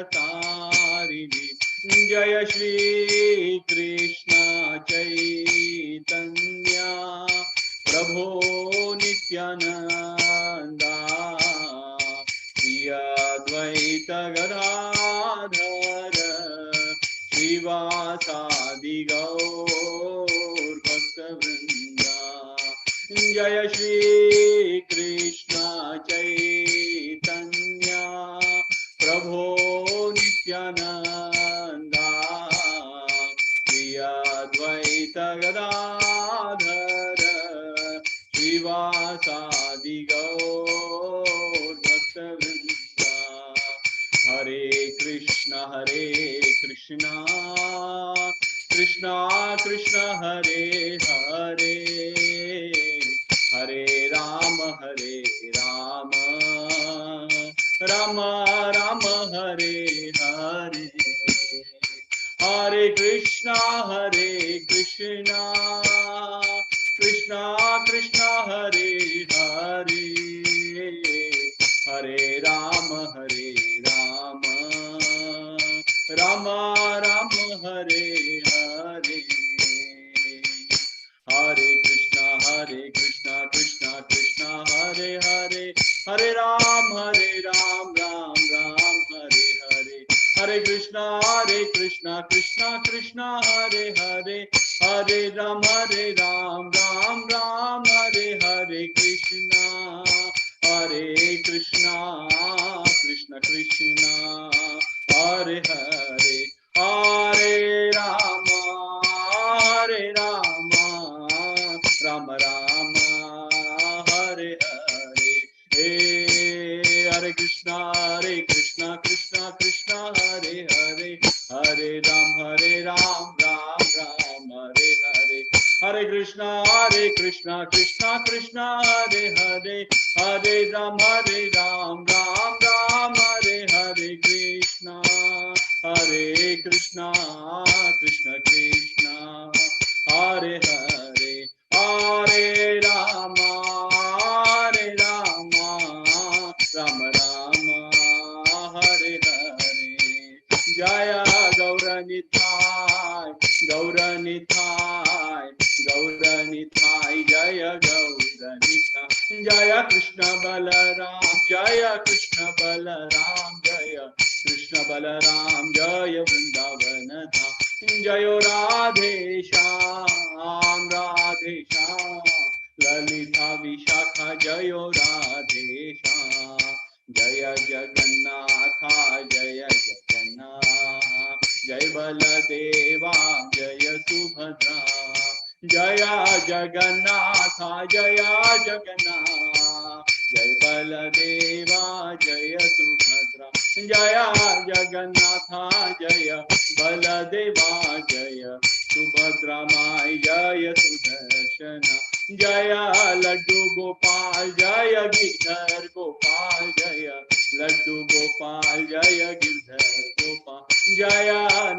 संकटतारिणि। जय श्री कृष्ण चैतन्य प्रभो नित्यानंदा, श्री अद्वैत गदाधर श्रीवासादि गौर भक्तवृंदा। जय श्री कृष्ण चैतन्य प्रभो नित्यानंदा, श्री अद्वैत गदाधर श्रीवासादि गौर भक्तवृंदा। हरे कृष्ण हरे कृष्ण कृष्ण कृष्ण हरे हरे, हरे राम हरे राम राम राम हरे हरे। हरे कृष्णा हरे कृष्णा कृष्णा कृष्णा हरे हरे, हरे राम हरे राम राम राम हरे हरे। हरे कृष्णा हरे कृष्णा कृष्णा कृष्णा हरे हरे, हरे राम हरे राम राम राम हरे हरे। हरे कृष्णा हरे कृष्णा कृष्णा कृष्णा हरे हरे, हरे राम हरे राम राम राम हरे हरे। कृष्णा हरे कृष्णा कृष्ण कृष्ण हरे हरे, हरे राम हरे राम राम राम हरे हरे। हे हरे कृष्णा हरे कृष्णा कृष्णा कृष्णा हरे हरे, हरे राम हरे राम राम राम हरे हरे। हरे कृष्णा हरे कृष्णा कृष्णा कृष्णा हरे हरे, हरे राम हरे राम राम राम हरे हरे। कृष्णा हरे कृष्णा कृष्ण कृष्ण हरे हरे, हरे राम हरे राम राम राम हरे हरे। जय गौरनिताय गौरनिताय गौरनिताय जय गौरनिताय। जय कृष्ण बलराम जय कृष्ण बलराम जय कृष्ण बलराम जय वृंदावन धाम। जय राधे श्याम राधे श्याम ललिता विशाखा जय राधे श्याम। जय जगन्नाथ जय जगन्नाथ जय बलदेवा जय सुभद्रा। जय जगन्नाथ जय जगन्नाथ जय बलदेवा जय सुभद्रा। जय जगन्नाथ जय बलदेवा जय सुभद्रा माय जय सुदर्शन। जय लड्डू गोपाल जय गिरधर गोपाल जय लड्डू गोपाल जय गिरधर गोपाल। जय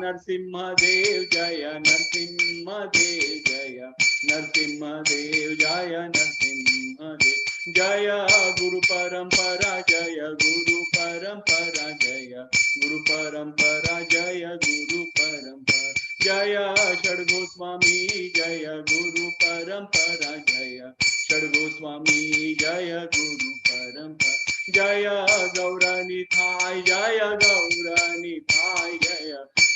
नरसिंह देव जय नरसिंह देव जय नरसिंह देव जय नरसिंह देव। जय गुरु परंपरा जय गुरु परंपरा जय गुरु परंपरा जय गुरु परंपरा। जय षड गोस्वामी जय गुरु परंपरा जय षड गोस्वामी जय गुरु परंपरा। जय गौरनिताय जय गौरनिताय जय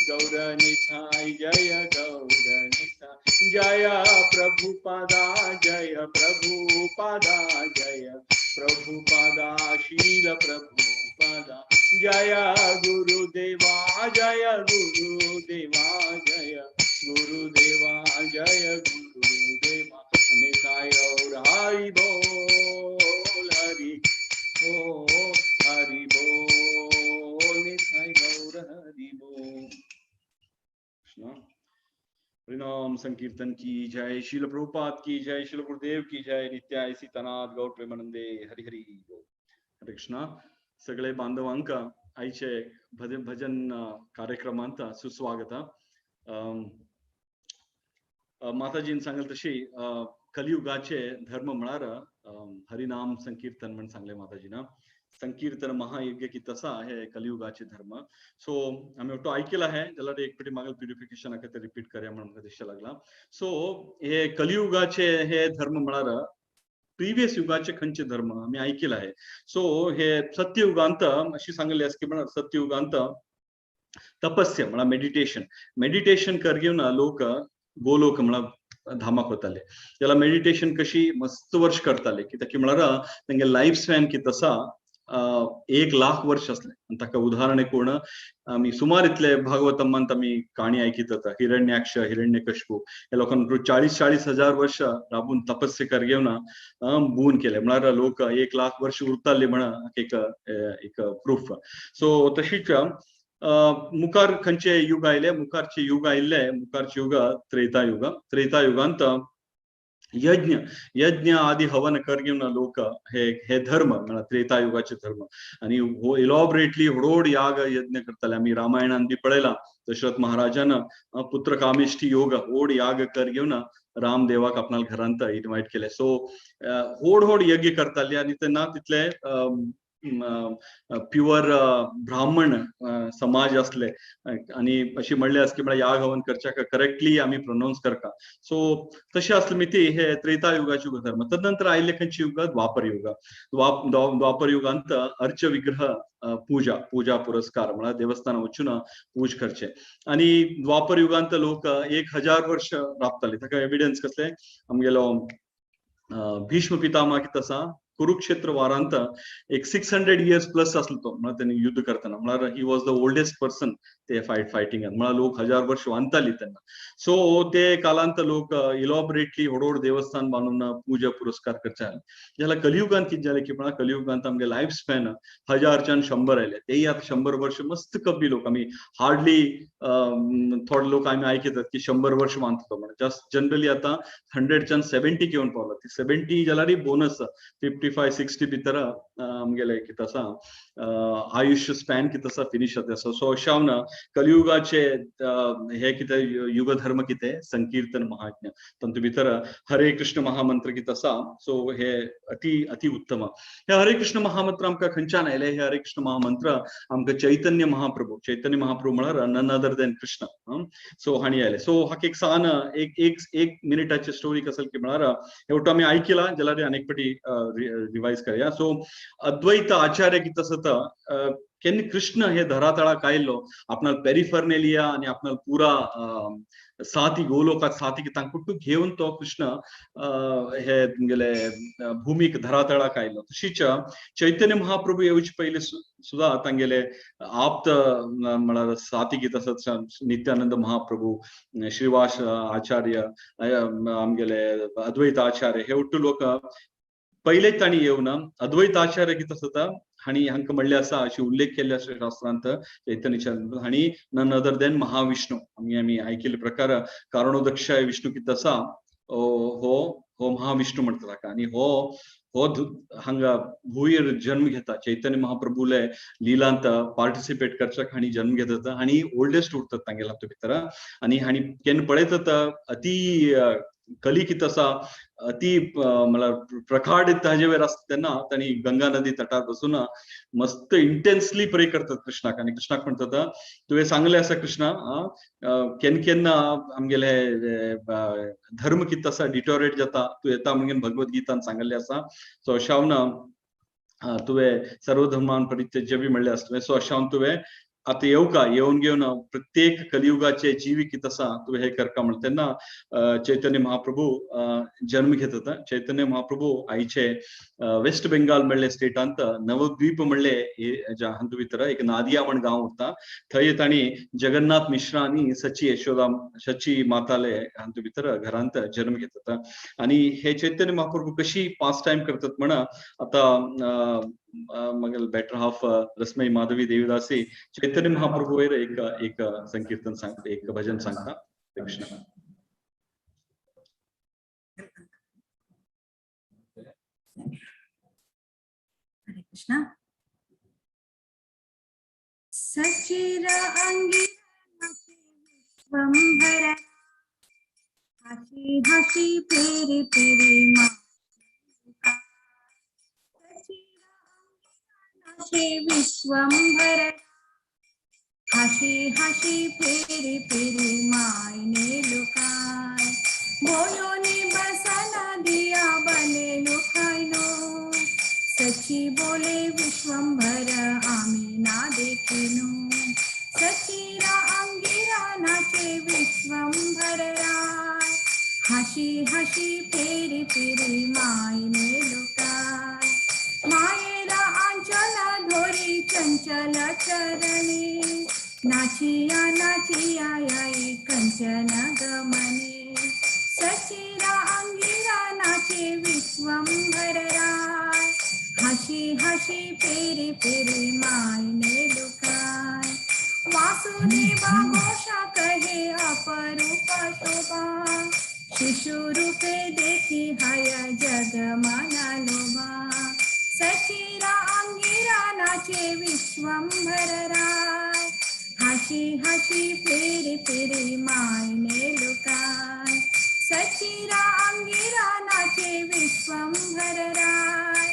गौरनिताय जय गौरनिताय। जय प्रभुपादा जय प्रभुपादा जय प्रभुपादा शील प्रभुपादा। जय गुरुदेवा जय गुरुदेवा जय गुरुदेवा जय गुरुदेवा। निताय गौर हरि बोल हरि बोल हरि बोल निताय गौर हरि बोल। कृष्ण हरिनाम संकीर्तन की जय, श्रील प्रभुपाद की जय, श्रील गुरुदेव की जय। नित्याय सीतानाथ गौर प्रेमानंदे हरि हरि बोल। हरे कृष्णा। सगळे बांधवांका आयचे भजन भजन कार्यक्रमांत सुस्वागत। माताजीन सांगल तशी कलियुगाचे धर्म म्हळ्यार हरिनाम संकीर्तन म्हण सांगले माताजीना. संकीर्तन महायज्ञ की तसा हे कलियुगाचे धर्म. सो आम्ही तो ऐकला आहे, त्याला एक पेटी मागील प्युरिफिकेशन आका ते रिपीट करूया म्हणून म्हाका दिसता लागला. सो हे कलियुगाचे हे धर्म म्हळ्यार प्रिवियस युगाचे खंयचे धर्म आम्ही ऐकले आहे. सो हे सत्ययुगांत अशी सांगले आसा की म्हळ्यार सत्ययुगांत तपस्या म्हळ्यार मेडिटेशन, मेडिटेशन कर घेवन लोक गोलोक म्हळ्यार धामाक वताले. त्याला मेडिटेशन कशी मस्त वर्ष करताले कित्याक म्हळ्यार तेंगे लायफ स्पॅन कित आसा 1 लाख वर्ष असले. आनी ताका उदाहरण कोण आमी सुमार इतले भागवतमांत आमी काणी आयकीत जाता. हिरण्याक्ष हिरण्यकश्यपू हे लोकांक 40-40 हजार वर्ष राबून तपस्या कर घेवन बून केले. म्हळ्यार लोक 1 लाख वर्ष उरताले म्हण एक एक प्रूफ. सो तशीच मुखार खंयचे युग आयले, मुखारचे युग आयिल्ले, मुखारचे युग त्रेता युग. त्रेता युगांत यज्ञ यज्ञ आदी हवन कर घेवन लोक हे हे धर्म म्हळ्यार त्रेता युगाचे धर्म आनी हो इलॉबरेटली व्हड याग यज्ञ करताले. आमी रामायणान बी पळयला दशरथ महाराजान पुत्र कामेष्टी योग व्हड याग कर घेवन रामदेवाक आपणाल घरांत इनवायट केले. सो व्हड व्हड यज्ञ करताले आनी तेन्ना तितले प्युअर ब्राह्मण समाज असले आनी अशी म्हणले आसा की म्हळ्यार याग हवन करच्याक करेक्टली आमी प्रोनाउन्स करता. सो तशें आसले मिती हे त्रेता युगाचे युग धर्म. तदनंतर आयिल्ले खंयचे युग द्वापर युग. द्वापर युगांत अर्च विग्रह पूजा पूजा पुरस्कार म्हळ्यार देवस्थान वचून पूज करचे. आनी द्वापर युगांत लोक 1000 वर्ष राबताले. ताका एविडन्स कसले आमगेलो भीष्म पितामह कितें आसा कुरुक्षेत्र वारांत एक 600 इयर्स प्लस आसलो तो म्हळ्यार तेणी युद्ध करतना, म्हळ्यार he was the oldest person ते फायटिंगान. म्हळ्यार लोक 1000 वर्ष वांदताली तेन्ना. सो ते कालांत लोक इलॉबरेटली व्हड व्हड देवस्थान बांदून पूजा पुरस्कार करचे आसले. जाल्यार कलियुगांत कितें जालें की म्हळ्यार कलियुगांत आमगे लायफ स्पॅन 1000च्यान 100 आयले. तेय आतां 100 वर्ष मस्त कमी लोक आमी हार्डली थोडे लोक आमी आयकतात की 100 वर्ष वांदता म्हणून. जस्ट जनरली आतां 100च्यान 70 येवन पावला. ती 70 जाल्यार बोनस 55-60 भितर आमगेले कितें आसा आयुश्य स्पॅन कितें आसा फिनीश जाता. सो अशें ना कलियुगाचे हे कितें युगधर्म कितें संकीर्तन महायज्ञ तातूंत भितर हरे कृष्ण महामंत्र कितें आसा. सो हे अति अति उत्तम. हे हरे कृष्ण महामंत्र आमकां खंयच्यान आयले? हे हरे कृष्ण महामंत्र आमकां चैतन्य महाप्रभू, चैतन्य महाप्रभू म्हळ्यार none other than Krishna. So हांणी आयले. सो हाका एक सान एक एक एक मिनिटाची स्टोरी कसल की म्हळ्यार हेवटो आमी आयकिला जाल्यार आनी एक पाटी रिवायज करया. सो अद्वैत आचार्य कितें आसा केन्ना कृष्ण हे धरातळाक आयिल्लो आपणाल पेरिफर्नेलिया आनी आपणाल पुरा साथी गोलोकात साथी तांकुट्टू घेवन तो कृष्ण हे तुमगेले भूमीक धरातळाक आयलो. तशीच चैतन्य महाप्रभू येवचे पयलीं सुद्धा तांगेले आप्त म्हळ्यार साथी कितें आसा नित्यानंद महाप्रभू, श्रीवास आचार्य, आमगेले अद्वैत आचार्य हे ಒಟ್ಟು लोक पयलेच तांणी येवन अद्वैत आचार्य कितें आसा हांणी हांकां म्हणलें आसा अशी उल्लेख केल्ले आसा शास्त्रांत चैतन्य हांणी नन अदर देन महाविष्णू. आमी आमी आयकिल्ले प्रकार कारणोदक्षाय विष्णू कितें आसा हो हो महाविष्णू म्हणटा ताका. आनी हो हो हांगा भूंयर जन्म घेता चैतन्य महाप्रभूले लिलांत पार्टिसिपेट करच्याक हांणी जन्म घेतात आनी ओल्डेस्ट उरतात तांगेल्या हातूंत भितर. आनी हांणी केन्ना पळयतात अती कली कितें आसा अती म्हळ्यार प्रखाड ताजे वयर आसता तेन्ना तांणी गंगा नदी तटार बसून मस्त इंटेन्सली प्रे करतात कृष्णाक. आनी कृष्णाक म्हणतात तुवें सांगलें आसा कृष्णा केन्ना केन्ना आमगेले धर्म कितें आसा डिटोरेट जाता तूं येता म्हणून भगवत गीतान सांगल्लें आसा. सो अशें हांव तुवें सर्वधर्मान परित्यज्य बी म्हणलें आसा तुवें. सो अशें हांव तुवें आतां येवका येवन घेवन प्रत्येक कलियुगाचे जीवी कितें आसा तुवें हें करका म्हणटा तेन्ना चैतन्य महाप्रभू जन्म घेतात. चैतन्य महाप्रभू आयचे वेस्ट बेंगाल म्हणले स्टेटांत नवद्वीप म्हणले हातूंत भितर एक नादिया म्हण गांव उरता थंय तांणी जगन्नाथ मिश्रा आनी सची यशोदा सची माताले हातूंत भितर घरांत जन्म घेतात. आनी हे चैतन्य महाप्रभू कशी पास टायम करतात म्हण आतां मगल बेटर हाफ रसमयी माधवी देवीदासी चैतन्य महाप्रभू वयर एक एक संकीर्तन सांगता, एक भजन सांगता. कृष्ण. हरे कृष्णा. सचिर अंगी विश्वंभर हसी हसी फेरी फेरी मा नाचे विश्वंभर, हाशी हाशी फेरी फेरी मायने लुकाय, बोलोनी बसना दिया बने लुकायनो, सची बोले विश्वंभर आम्ही ना देखिनो, सचीरा अंगिरा नाचे विश्वंभर राय, हाशी हाशी फेरी फेरी मायने लुकाय, मायेरा आंचल धोरी चंचल चरणी, नाचिया नाचिया याई कंचन गमने, सचिरा अंगिरा नाचे विश्वंभर राय, हाशी हाशी फेरी फेरी मायने लुकाय, वासुदेवा घोषा कहे अपरूप शोभा, शिशु रूपे देखी हाय जग लोभा, सचिरा अंगिरा नाचे विश्वंभर राय, हाशी हाशी फेरी फेरी मायने लुकाय, सचिरा अंगिरा नाचे विश्वंभर राय,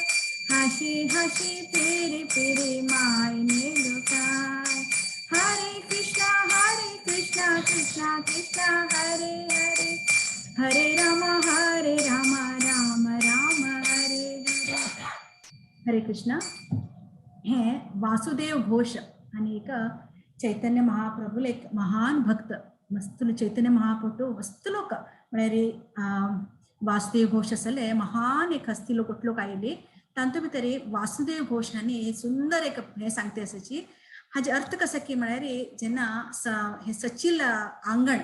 हाशी हाशी फेरी फेरी मायने लुकाय, हरे कृष्णा कृष्णा कृष्णा हरे हरे, हरे राम राम राम हरे हरे. हरे कृष्णा. हे वासुदेव घोष आणि एक चैतन्य महाप्रभूल एक महान भक्त, मस्त चैतन्य महाप्रभू मस्त लोक म्हळ्यार वासुदेव घोष आसले महान एक हस्ती लोक लोक आयिल्ली. तांतूत भितर वासुदेव घोष हांणी सुंदर एक हे सांगते आसाची. हाजे अर्थ कसा की म्हळ्यार जेन्ना हे सचिल आंगण,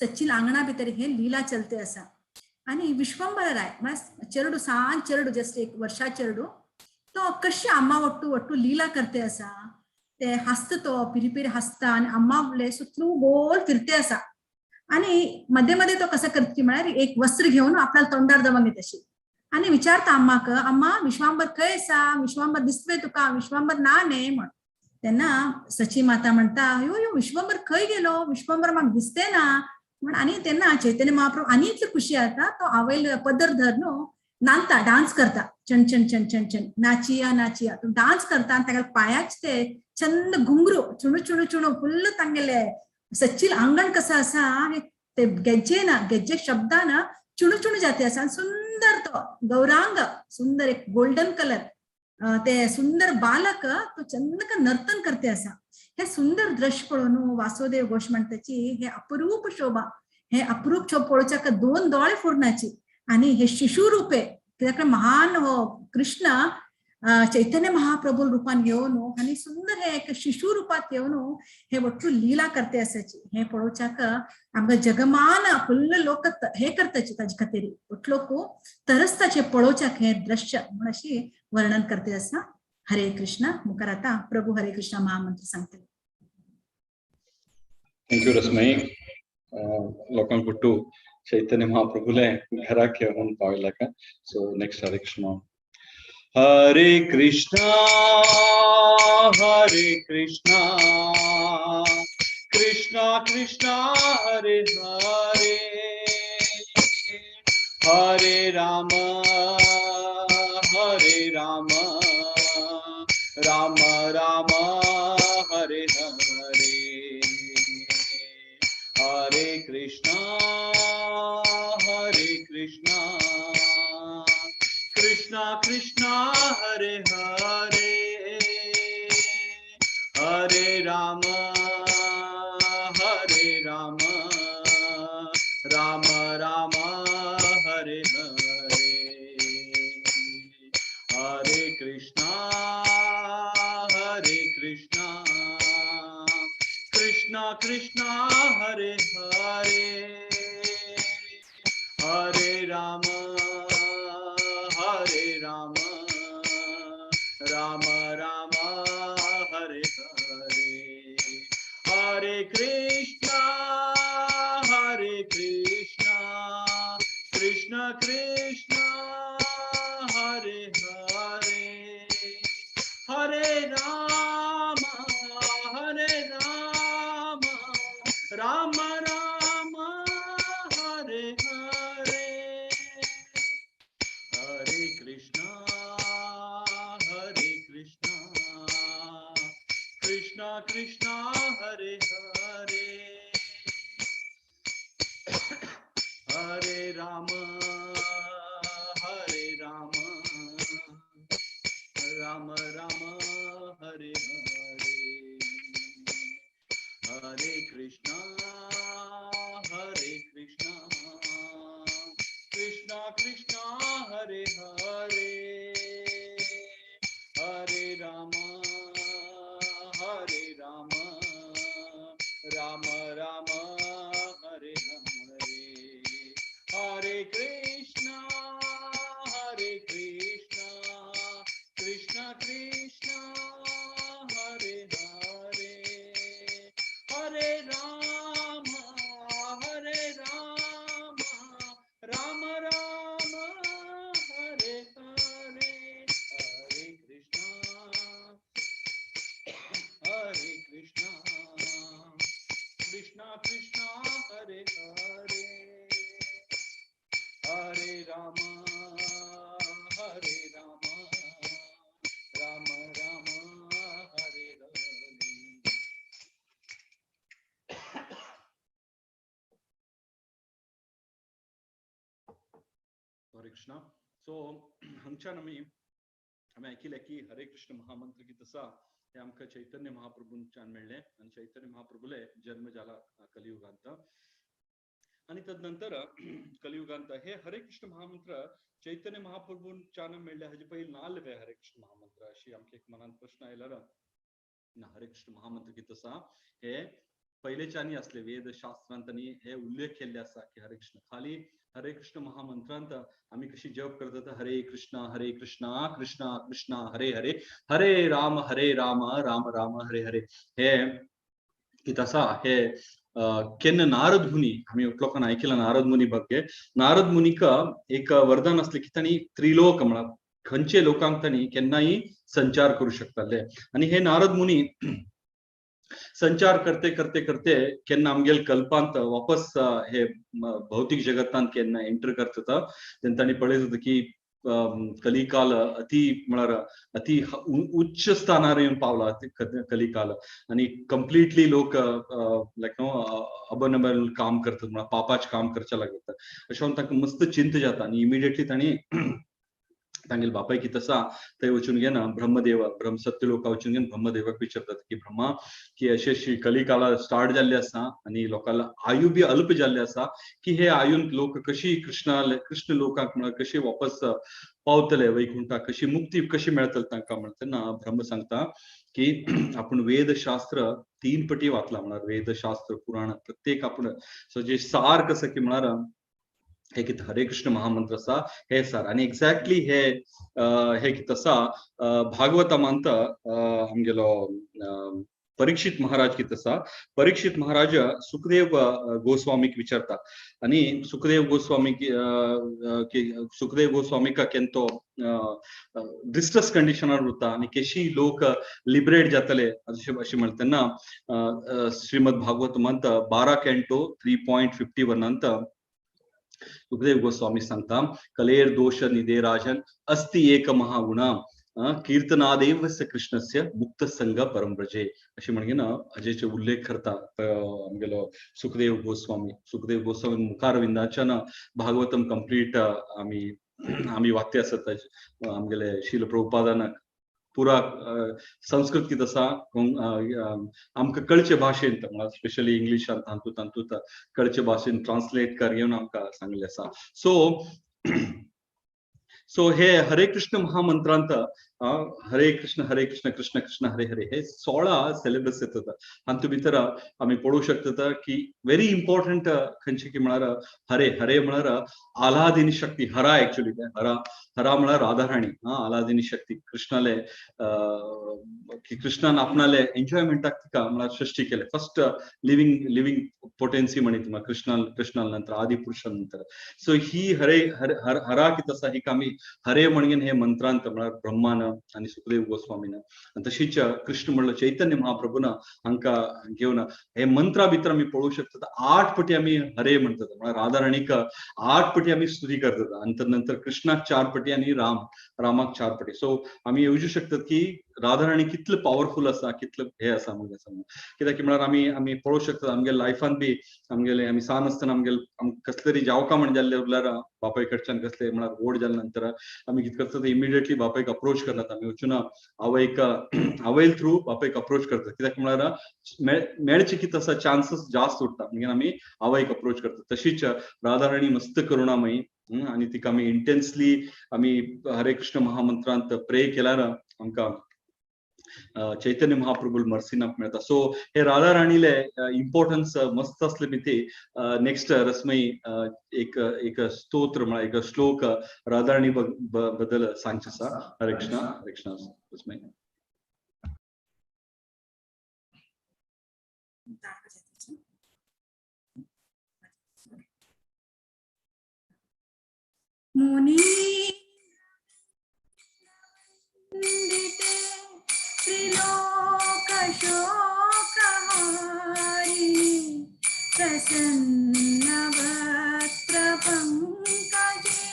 सचिल आंगणा भितर हे लीला चलते आसा आनी विश्वंभर राय म्हळ्यार चेरडू सान चेरडू जस्ट एक वर्षा चेरडू तो कशी आम्मा वट्टू वट्टू लीला करते आसा. ते हासता तो पिरी पिरी हासता आनी आम्मा सुतलू गोल फिरते आसा आनी मध्ये मध्ये तो कसं करता की म्हळ्यार एक वस्त्र घेवन आपल्याला तोंडार दवंग तशी आनी विचारता आम्माक, आम्मा विश्वांबर खंय आसा, विश्वांबर दिसतले तुका, विश्वांबर ना न्ही म्हण. तेन्ना सची माता म्हणटा, यो यो विश्वंबर खंय गेलो, विश्वंबर म्हाका दिसते ना म्हण. आनी तेन्ना चैतन्य महाप्रभू आनी इतली खुशी जाता, तो आवयल पदर धर न्हू नांदता, डान्स करता, चण चण चण चण चण नाचिया नाचिया तो डान्स करता आनी ताका पांयाच ते चंद घुंगरू चुणू चुणू चुणू फुल्ल तांगेले सच्चील आंगण कसं आसा ते गेज्जे ना गेज्जे शब्दान चुणू चुणू जाते आसा. सुंदर तो गौरांग सुंदर एक गोल्डन कलर ते सुंदर बालक तो चंद नर्तन करते आसा. हे सुंदर दृश्य पळोवन वासुदेव घोष म्हणटाची हे अपरूप शोभा, हे अपरूप शोभा पळोवच्याक दोन दोळे फुरणाची. आनी हे शिशु रूपे कित्याक महान हो कृष्ण चैतन्य महाप्रभू रूपान घेवन आनी सुंदर हे एक शिशु रूपात घेवन हे वट्टू लीला करते आसाची. हे पळोवच्याक आमकां जगमान फुल्ल लोक हे करताची ताजे खातीर वट्ट लोक तरसताचे पळोवच्याक हे दृश्य म्हूण अशी वर्णन करते आसा. हरे कृष्णा. मुखार आतां प्रभू हरे कृष्णा महामंत्र सांगतले. Thank you रसमयी. लोकांक कुट्टू चैतन्य महाप्रभूले घराक घेवन पावयला का. So next Hare Krishna. Hare Krishna Hare Krishna Krishna Krishna Hare Hare, Hare Ram Ram Ram Hare Hare, Hare Krishna Krishna Krishna Hare Hare, Hare Ram Ram Ram Hare Hare, Hare Krishna Krishna Krishna Hare Hare, Hare Ram Ram Ram Hare Hare, Hare Krishna Krishna Krishna Hare Hare, Hare Ram Ram Ram Hare Hare, Hare Krishna Krishna Krishna Hare Hare, Hare Ram Hare Ram Ram Ram Hare Hare, Hare Krishna Hare Krishna Krishna Krishna Hare Hare, Hare Ram Hare Ram Ram Ram Hare Hare, Hare Krishna Hare Krishna Krishna Krishna Hare Hare, Hare Ram Hare Ram Ram Ram Hare Hare, Hare Krishna Hare Krishna Krishna Krishna Hare Hare, Hare Ram Hare Ram Ram Ram Hare Hare. Hare Krishna. So हांगच्यान आमी आमी आयकिलें की हरे कृष्ण महामंत्र कितें आसा हें आमकां चैतन्य महाप्रभूंच्यान मेळ्ळें आनी चैतन्य महाप्रभूले जन्म जाला कलियुगांत आनी तदनंतर कलियुगांत हे हरे कृष्ण महामंत्र चैतन्य महाप्रभूंच्यान मेळ्ळें हाजे पयलीं नाल्ले हरे कृष्ण महामंत्र अशी आमकां एक मनांत प्रश्न आयलो ना. हरे कृष्ण महामंत्र कितें आसा हे पयलेच्यानी आसले वेद शास्त्रांत आनी हे उल्लेख केल्ले आसा की हरे कृष्ण खाली हरे कृष्ण महामंत्रांत आमी कशी जप करतात हरे कृष्ण हरे कृष्ण कृष्ण कृष्ण हरे हरे, हरे राम हरे राम राम राम हरे हरे. हे कितें आसा हे केन्ना नारद मुनी आमी लोकांना आयकिलां नारद मुनी ಬಗ್ಗೆ. नारद मुनीक एक वरदान आसलें की तांणी त्रिलोक म्हळ्यार खंयचे लोकांक तांणी केन्नाय संचार करूं शकताले आनी हे नारद मुनी संचार करते करते करते केन्ना आमगेल कल्पांत वापस हे भौतिक जगतांत केन्ना एंटर करता तेन्ना तांणी पळयत होता की कलिकाल अति म्हळ्यार अति उच्च स्थानार येवन पावला कलिकाल आनी कंप्लिटली लोक लायक नो अबनबल काम करतात म्हळ्यार पापाचें काम करचें लागतात अशें म्हणून तांकां मस्त चिंता जाता आनी इमिडिएटली तांणी तांगेले बापाय कितें आसा थंय वचून घेना ब्रह्मदेव ब्रह्म सत्यलोका वचून घेवन ब्रह्मदेवाक विचारतात की ब्रह्मा की अशें अशी कलिकाला स्टार्ट जाल्ले आसा आनी लोकांला आयु बी अल्प जाल्ले आसा की हे आयून लोक कशी कृष्णा कृष्ण लोकांक म्हळ्यार कशी वापस पावतले वैकुंठाक कशी मुक्ती कशी मेळटली तांकां म्हणटा तेन्ना ब्रह्म सांगता की आपूण वेदशास्त्र 3 पटी वाचला म्हळ्यार वेदशास्त्र पुराण प्रत्येक आपूण सो जे सार कसं की म्हळ्यार हे कितें हरे कृष्ण महामंत्र आसा हे सार आनी एक्झॅक्टली हे हे कितें आसा भागवतामांत आमगेलो परीक्षित महाराज कितें आसा परीक्षित महाराज सुखदेव गोस्वामीक विचारता आनी सुखदेव गोस्वामी सुखदेव गोस्वामीक केन्ना तो डिस्ट्रेस कंडिशनार उरता आनी केशी लोक लिबरेट जातले अशें अशें म्हणटा तेन्ना श्रीमद भागवत मंत 12 कॅन्टो 3.51 सुखदेव गोस्वामी सांगता कलेर दोष निधे राजन अस्ति एक महागुणा कीर्तनादेवस्य कृष्णस्य मुक्त संग परम व्रजे अशें म्हणगे ना हाजेचे उल्लेख करता आमगेलो सुखदेव गोस्वामी. सुखदेव गोस्वामी मुखारविंदाच्यान भागवतम कंप्लीट आमी आमी वाक्य आसत आमगेले शिल प्रभुपादान पुरा संस्कृत कितें आसा आमकां कळचे भाशेन म्हळ्यार स्पेशली इंग्लिशान तातूंत तातूंत कळचे भाशेन ट्रान्सलेट कर घेवन आमकां सांगलें आसा. सो सो हे हरे कृष्ण महामंत्रांत हरे कृष्ण हरे कृष्ण कृष्ण कृष्ण हरे हरे हे 16 सिलेबस येतात हातूंत भितर आमी पळोवंक शकता की व्हेरी इम्पॉर्टंट खंयचे की म्हळ्यार हरे हरे म्हळ्यार आल्हादिनी शक्ती हरा एक्चुअली हरा हरा म्हळ्यार राधाराणी आल्हादिनी शक्ती कृष्णाले की कृष्णान आपणाले एन्जॉयमेंटाक तिका म्हळ्यार सृष्टी केले फर्स्ट लिव्हिंग लिव्हिंग पोटेन्सी म्हणीत कृष्णा कृष्णा नंतर आदी पुरुषा नंतर. सो ही हरे हर हरा कितें आसा हिका आमी हरे म्हणगेन हे मंत्रांत म्हळ्यार ब्रह्मान आनी सुखदेव गोस्वामीन आनी तशीच कृष्ण म्हणलं चैतन्य महाप्रभून हांकां घेवन हे मंत्रा भितर आमी पळोवंक शकतात 8 पटी आमी हरे म्हणतात म्हळ्यार राधाराणीक 8 पटी आमी स्तुती करतात आनी नंतर कृष्णाक 4 पटी आनी राम रामाक 4 पटी. सो आमी येवजू शकतात की राधाराणी कितले पावरफूल आसा, कितले हे आसा म्हणजे आसा. कित्याक म्हळ्यार आमी आमी पळोवंक शकता आमगे लायफान बी आमगेले आमी सान आसतना आमगेले कसले तरी जावका म्हण जाल्ले उरल्यार बापाय कडच्यान कसले म्हळ्यार व्हड जाल्या नंतर आमी कितें करता, इमिडिएटली बापायक अप्रोच करतात. आमी वचून आवयक, आवयल थ्रू बापायक अप्रोच करतात. कित्याक म्हळ्यार मेळचे कितें आसा चान्सीस जास्त उरता, मागीर आमी आवयक अप्रोच करतात. तशीच राधाराणी मस्त करुणामयी आनी तिका आमी इंटेन्सली आमी हरे कृष्ण महामंत्रांत प्रे केल्यार आमकां चैतन्य महाप्रभू मर्सीनाक मेळता. सो हे राधा राणीले इम्पॉर्टन्स मस्त असले भिती. नेक्स्ट रसमयी एक एक स्तोत्र म्हळ्यार एक श्लोक राधा राणी बद्दल सांगचे आसा. हरे कृष्णा, हरे कृष्णा रसमयी. मुनि वंदिते त्रिलोक शोकहारिणि प्रसन्न वक्त्र पंकजे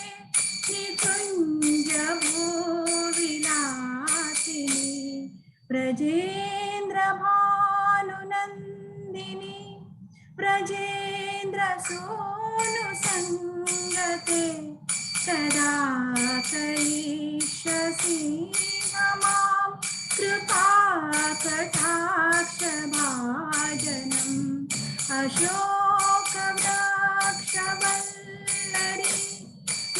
निकुंज भूविलासिनि ब्रजेंद्र भानुनंदिनि ब्रजेंद्र सोनु संगते सदा करिष्यसि मां कृपा कटाक्षभाजनम् अशोकवृक्षवल्लरी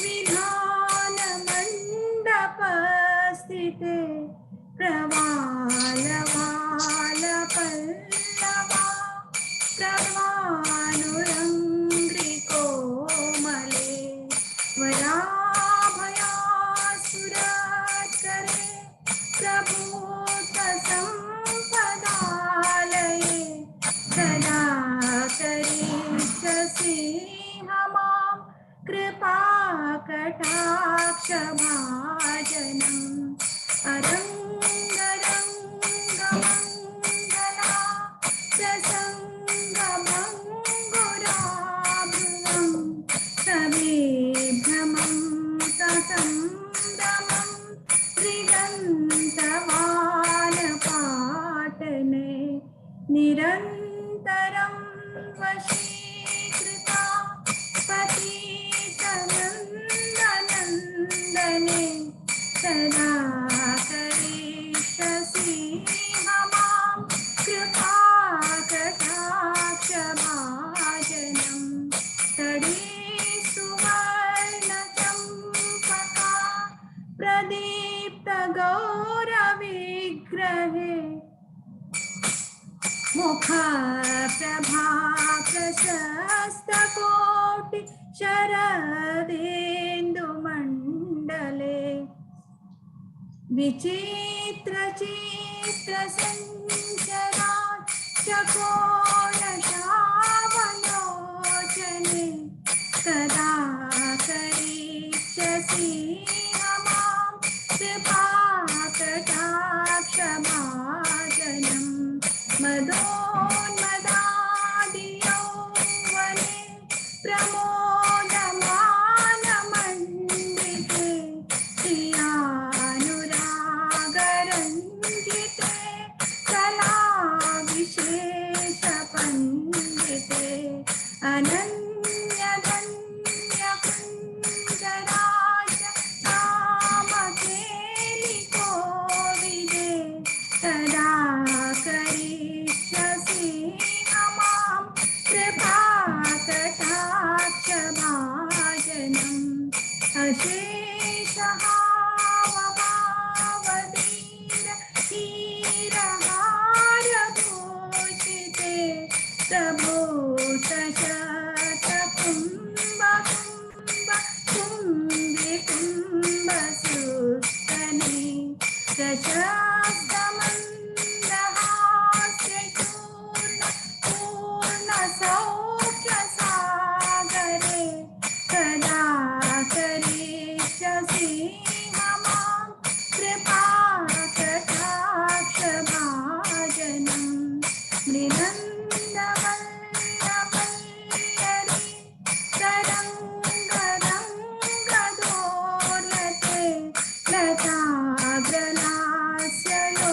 विधानमण्डपस्थिते प्रवालवालपल्लवा प्रवानुरङ्घ्रिकोमले वराभयासुरकरे प्रभूतसम्पदालये सदा करिष्यसि मां कृपाकटाक्षभाजनम् अरङ्गरङ्गमङ्गला प्रसङ्गभङ्गुराभृवं सविभ्रमं ससम्भ्रमं त्रिगन्तवानपाटने निरन्तरं वशीकृता पतितनन्दनन्दने सदा करिष्यसि मां कृपाकटाक्षभाजनम् तडी सुवर्णचम्पका प्रदीप्तगौरविग्रहे मुखप्रभा प्रशस्तकोटि शरदेन्दुमण्डले विचित्र चित्र संचरा चकोरशावलोचने सदा करिष्यसि मां कृपाकटाक्षभाजनम् मदोन्मदादियौवने प्रमोदमानमण्डिते प्रियानुरागरञ्जिते कलाविशेषपण्डिते अनन्यधन्यकुञ्जराज कामकेलिकोविदे सदा करिष्यसि मां कृपाकटाक्षभाजनम् अशेषहावभावधीर हीरहारभूषिते प्रभूतशतकुम्भकुम्भ कुम्भिकुम्भसुस्तने प्रशस्तमन्दहास्यचूर्ण पूर्णसौख्यसागरे सदा करिष्यसि मां कृपाकटाक्षभाजनम् मृदङ्गवल्लवल्लरी तरङ्गरङ्गदोलते लताग्रलास्ययो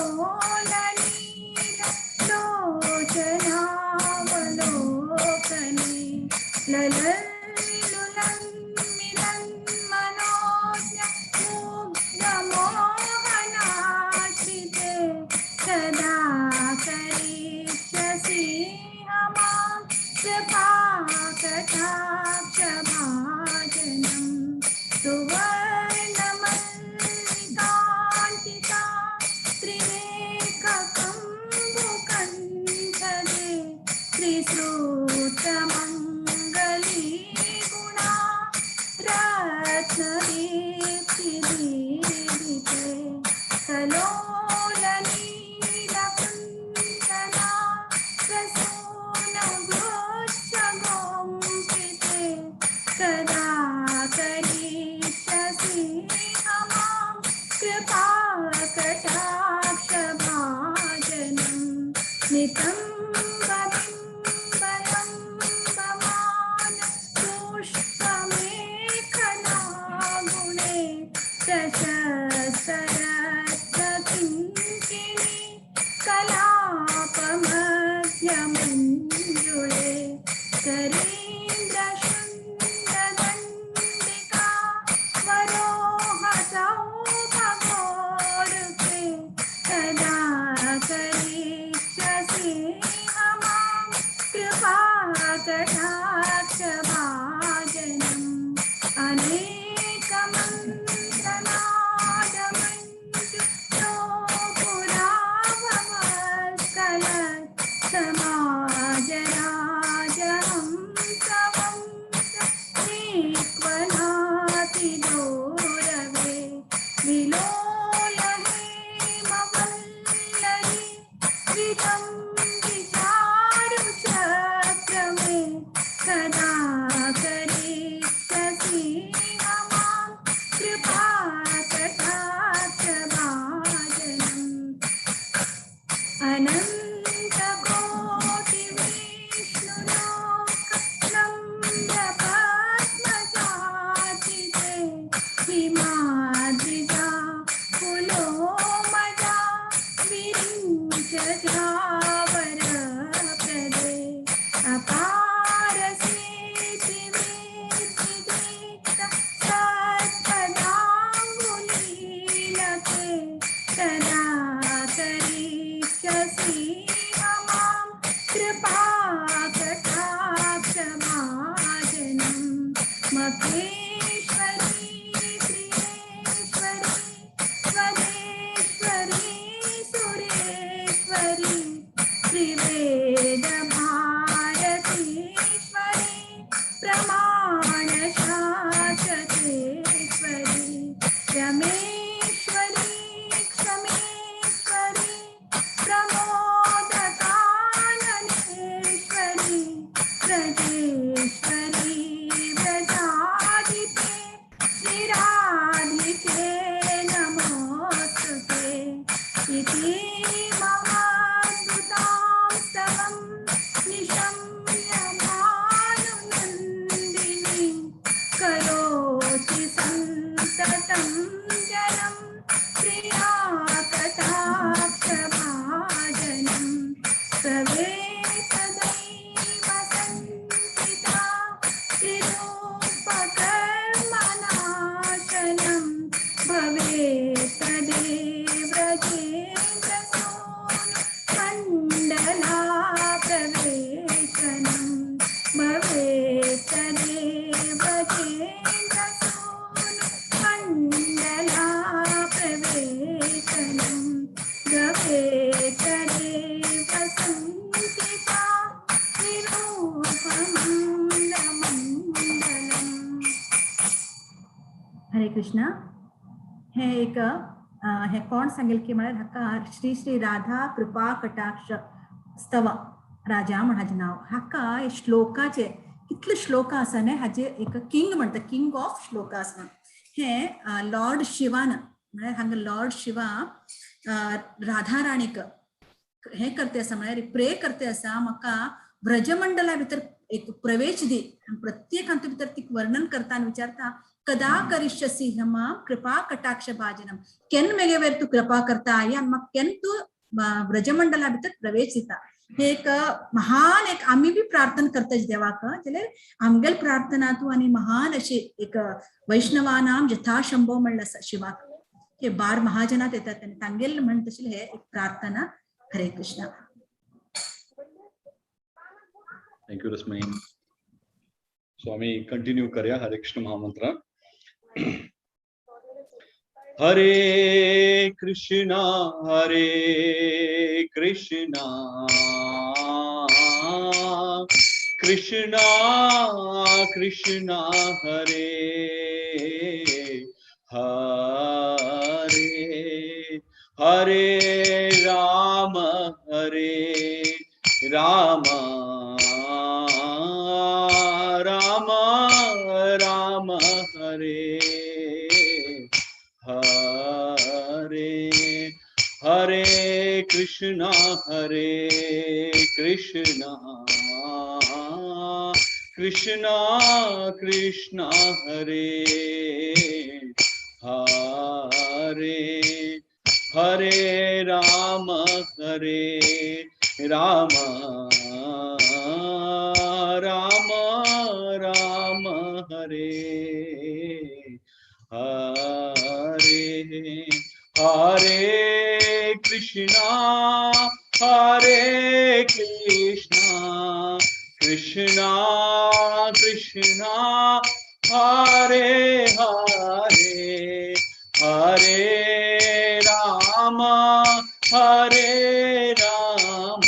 त्रिरेखकम्बुकण्ठदे त्रिसूत्रमङ्गली गुणा रत्नदीप्तिदीपिते कलोलनीलकुन्तला प्रसूनगोच्चगोम्पिते कदा करिष्यसि मां कृपाकटाक्षभाजनं नितम्बबिम्बलम्बमान पुष्पमेखलागुणे प्रशस्तरत्नकिङ्किणी कलापमध्यमञ्जुळे करीन्द्रशृङ्गदण्डिका वरोह सौभगोरुके कदा करिष्यसि मां कृपाकटाक्षभाजनम् अनेकमन्त्रनादमञ्जु पुरावमस्कलत् समाजराजहंसवंश नीक्वनातिदूरवे विलोलहेमवल्लरी विदम्बिचारुचक्रमे कदा करिष्यसि मां कृपाकटाक्षभाजनम् अनन्तकोटिविष्णुलोक नम्रपद्मजाचिते हिमाद्रिजा पुलोमजा विरिञ्चजावरप्रदे अपारसेतिवेदित सत्पदाङ्गुलीलके कदा करिष्यसि मां कृपाकटाक्षभाजनं मखेश्वरी प्रियेश्वरी स्वदेश्वरी सुरेश्वरी त्रिवेदभारतीश्वरी प्रमाणशाश्वतेश्वरी रमेश्वरी क्षमेश्वरी प्रमोदकाननेश्वरी ब्रजेश्वरी व्रजाधिपे श्रीराधिके नमोऽस्तुते। इति ममाद्भुतां स्तवं निशम्य भानुनन्दिनी करोति सन्ततं जलं प्रियाकटाक्षभाजनं सवेतदैव सञ्चिता त्रिरूपकर्मनाशनं भवेत् तदेव मण्डलाप्रवेशनं भवेत् तदेव मण्डलाप्रवेशनं भवेत् तदेव सञ्चिता निरूपमण्डमण्डलम्। हरे कृष्णा। हे एक हे कोण सांगेल की म्हळ्यार हाका श्री श्री राधा कृपा कटाक्ष स्तव राजा म्हण हाजें नांव। हाका हे श्लोकाचे कितले श्लोक आसा न्ही, हाजे एक किंग म्हणटा, किंग ऑफ श्लोकास म्हण। हे लॉर्ड शिवान म्हळ्यार हांगा लॉर्ड शिवा राधा राणीक हे करते आसा, म्हळ्यार प्रे करते आसा, म्हाका व्रजमंडला भितर एक प्रवेश दी। प्रत्येक हातूंत भितर ती वर्णन करता आनी विचारता, कदा करिष्यसि मां कृपा कटाक्ष भाजनम, केन्न मेगेवेर तूं कृपा करता आई आनी म्हाका केन्न तूं व्रजमंडला भितर प्रवेश दिता। हे एक महान एक आमी बी प्रार्थना करता देवाक, जाल्यार आमगेल प्रार्थना तूं आनी महान अशी एक वैष्णवानाम यथाशंभो म्हणलें आसा शिवाक। हे बार महाजनात येतात आनी तांगेल म्हण तशें हे एक प्रार्थना। Hare Krishna. Thank you Rasmai. So आमी कंटिन्यू करया हरे कृष्ण महामंत्र। Hare Krishna Hare Krishna Krishna Krishna Hare Hare Hare Ram Hare Ram Ram Ram Hare Hare Hare Krishna Hare Krishna Krishna Krishna Hare Hare Hare Ram Hare Ram Ram Ram Hare Hare Hare Krishna Hare Krishna Krishna Krishna Hare Hare Hare Ram Hare Ram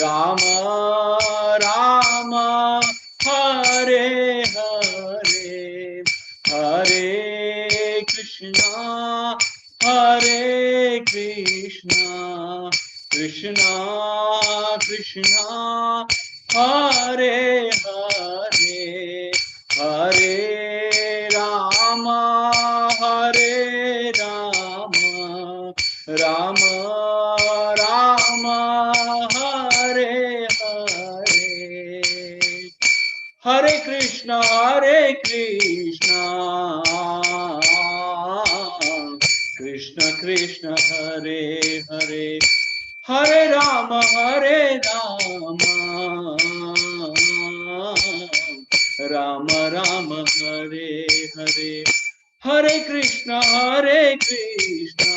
Ram Ram Hare Hare Hare Krishna Hare Krishna Krishna Krishna Hare Hare Hare Ram Hare Ram Ram Ram Hare Hare Hare Krishna Hare Krishna Krishna Krishna Hare Hare Hare Ram Hare Ram Ram Ram Hare Hare Hare Krishna Hare Krishna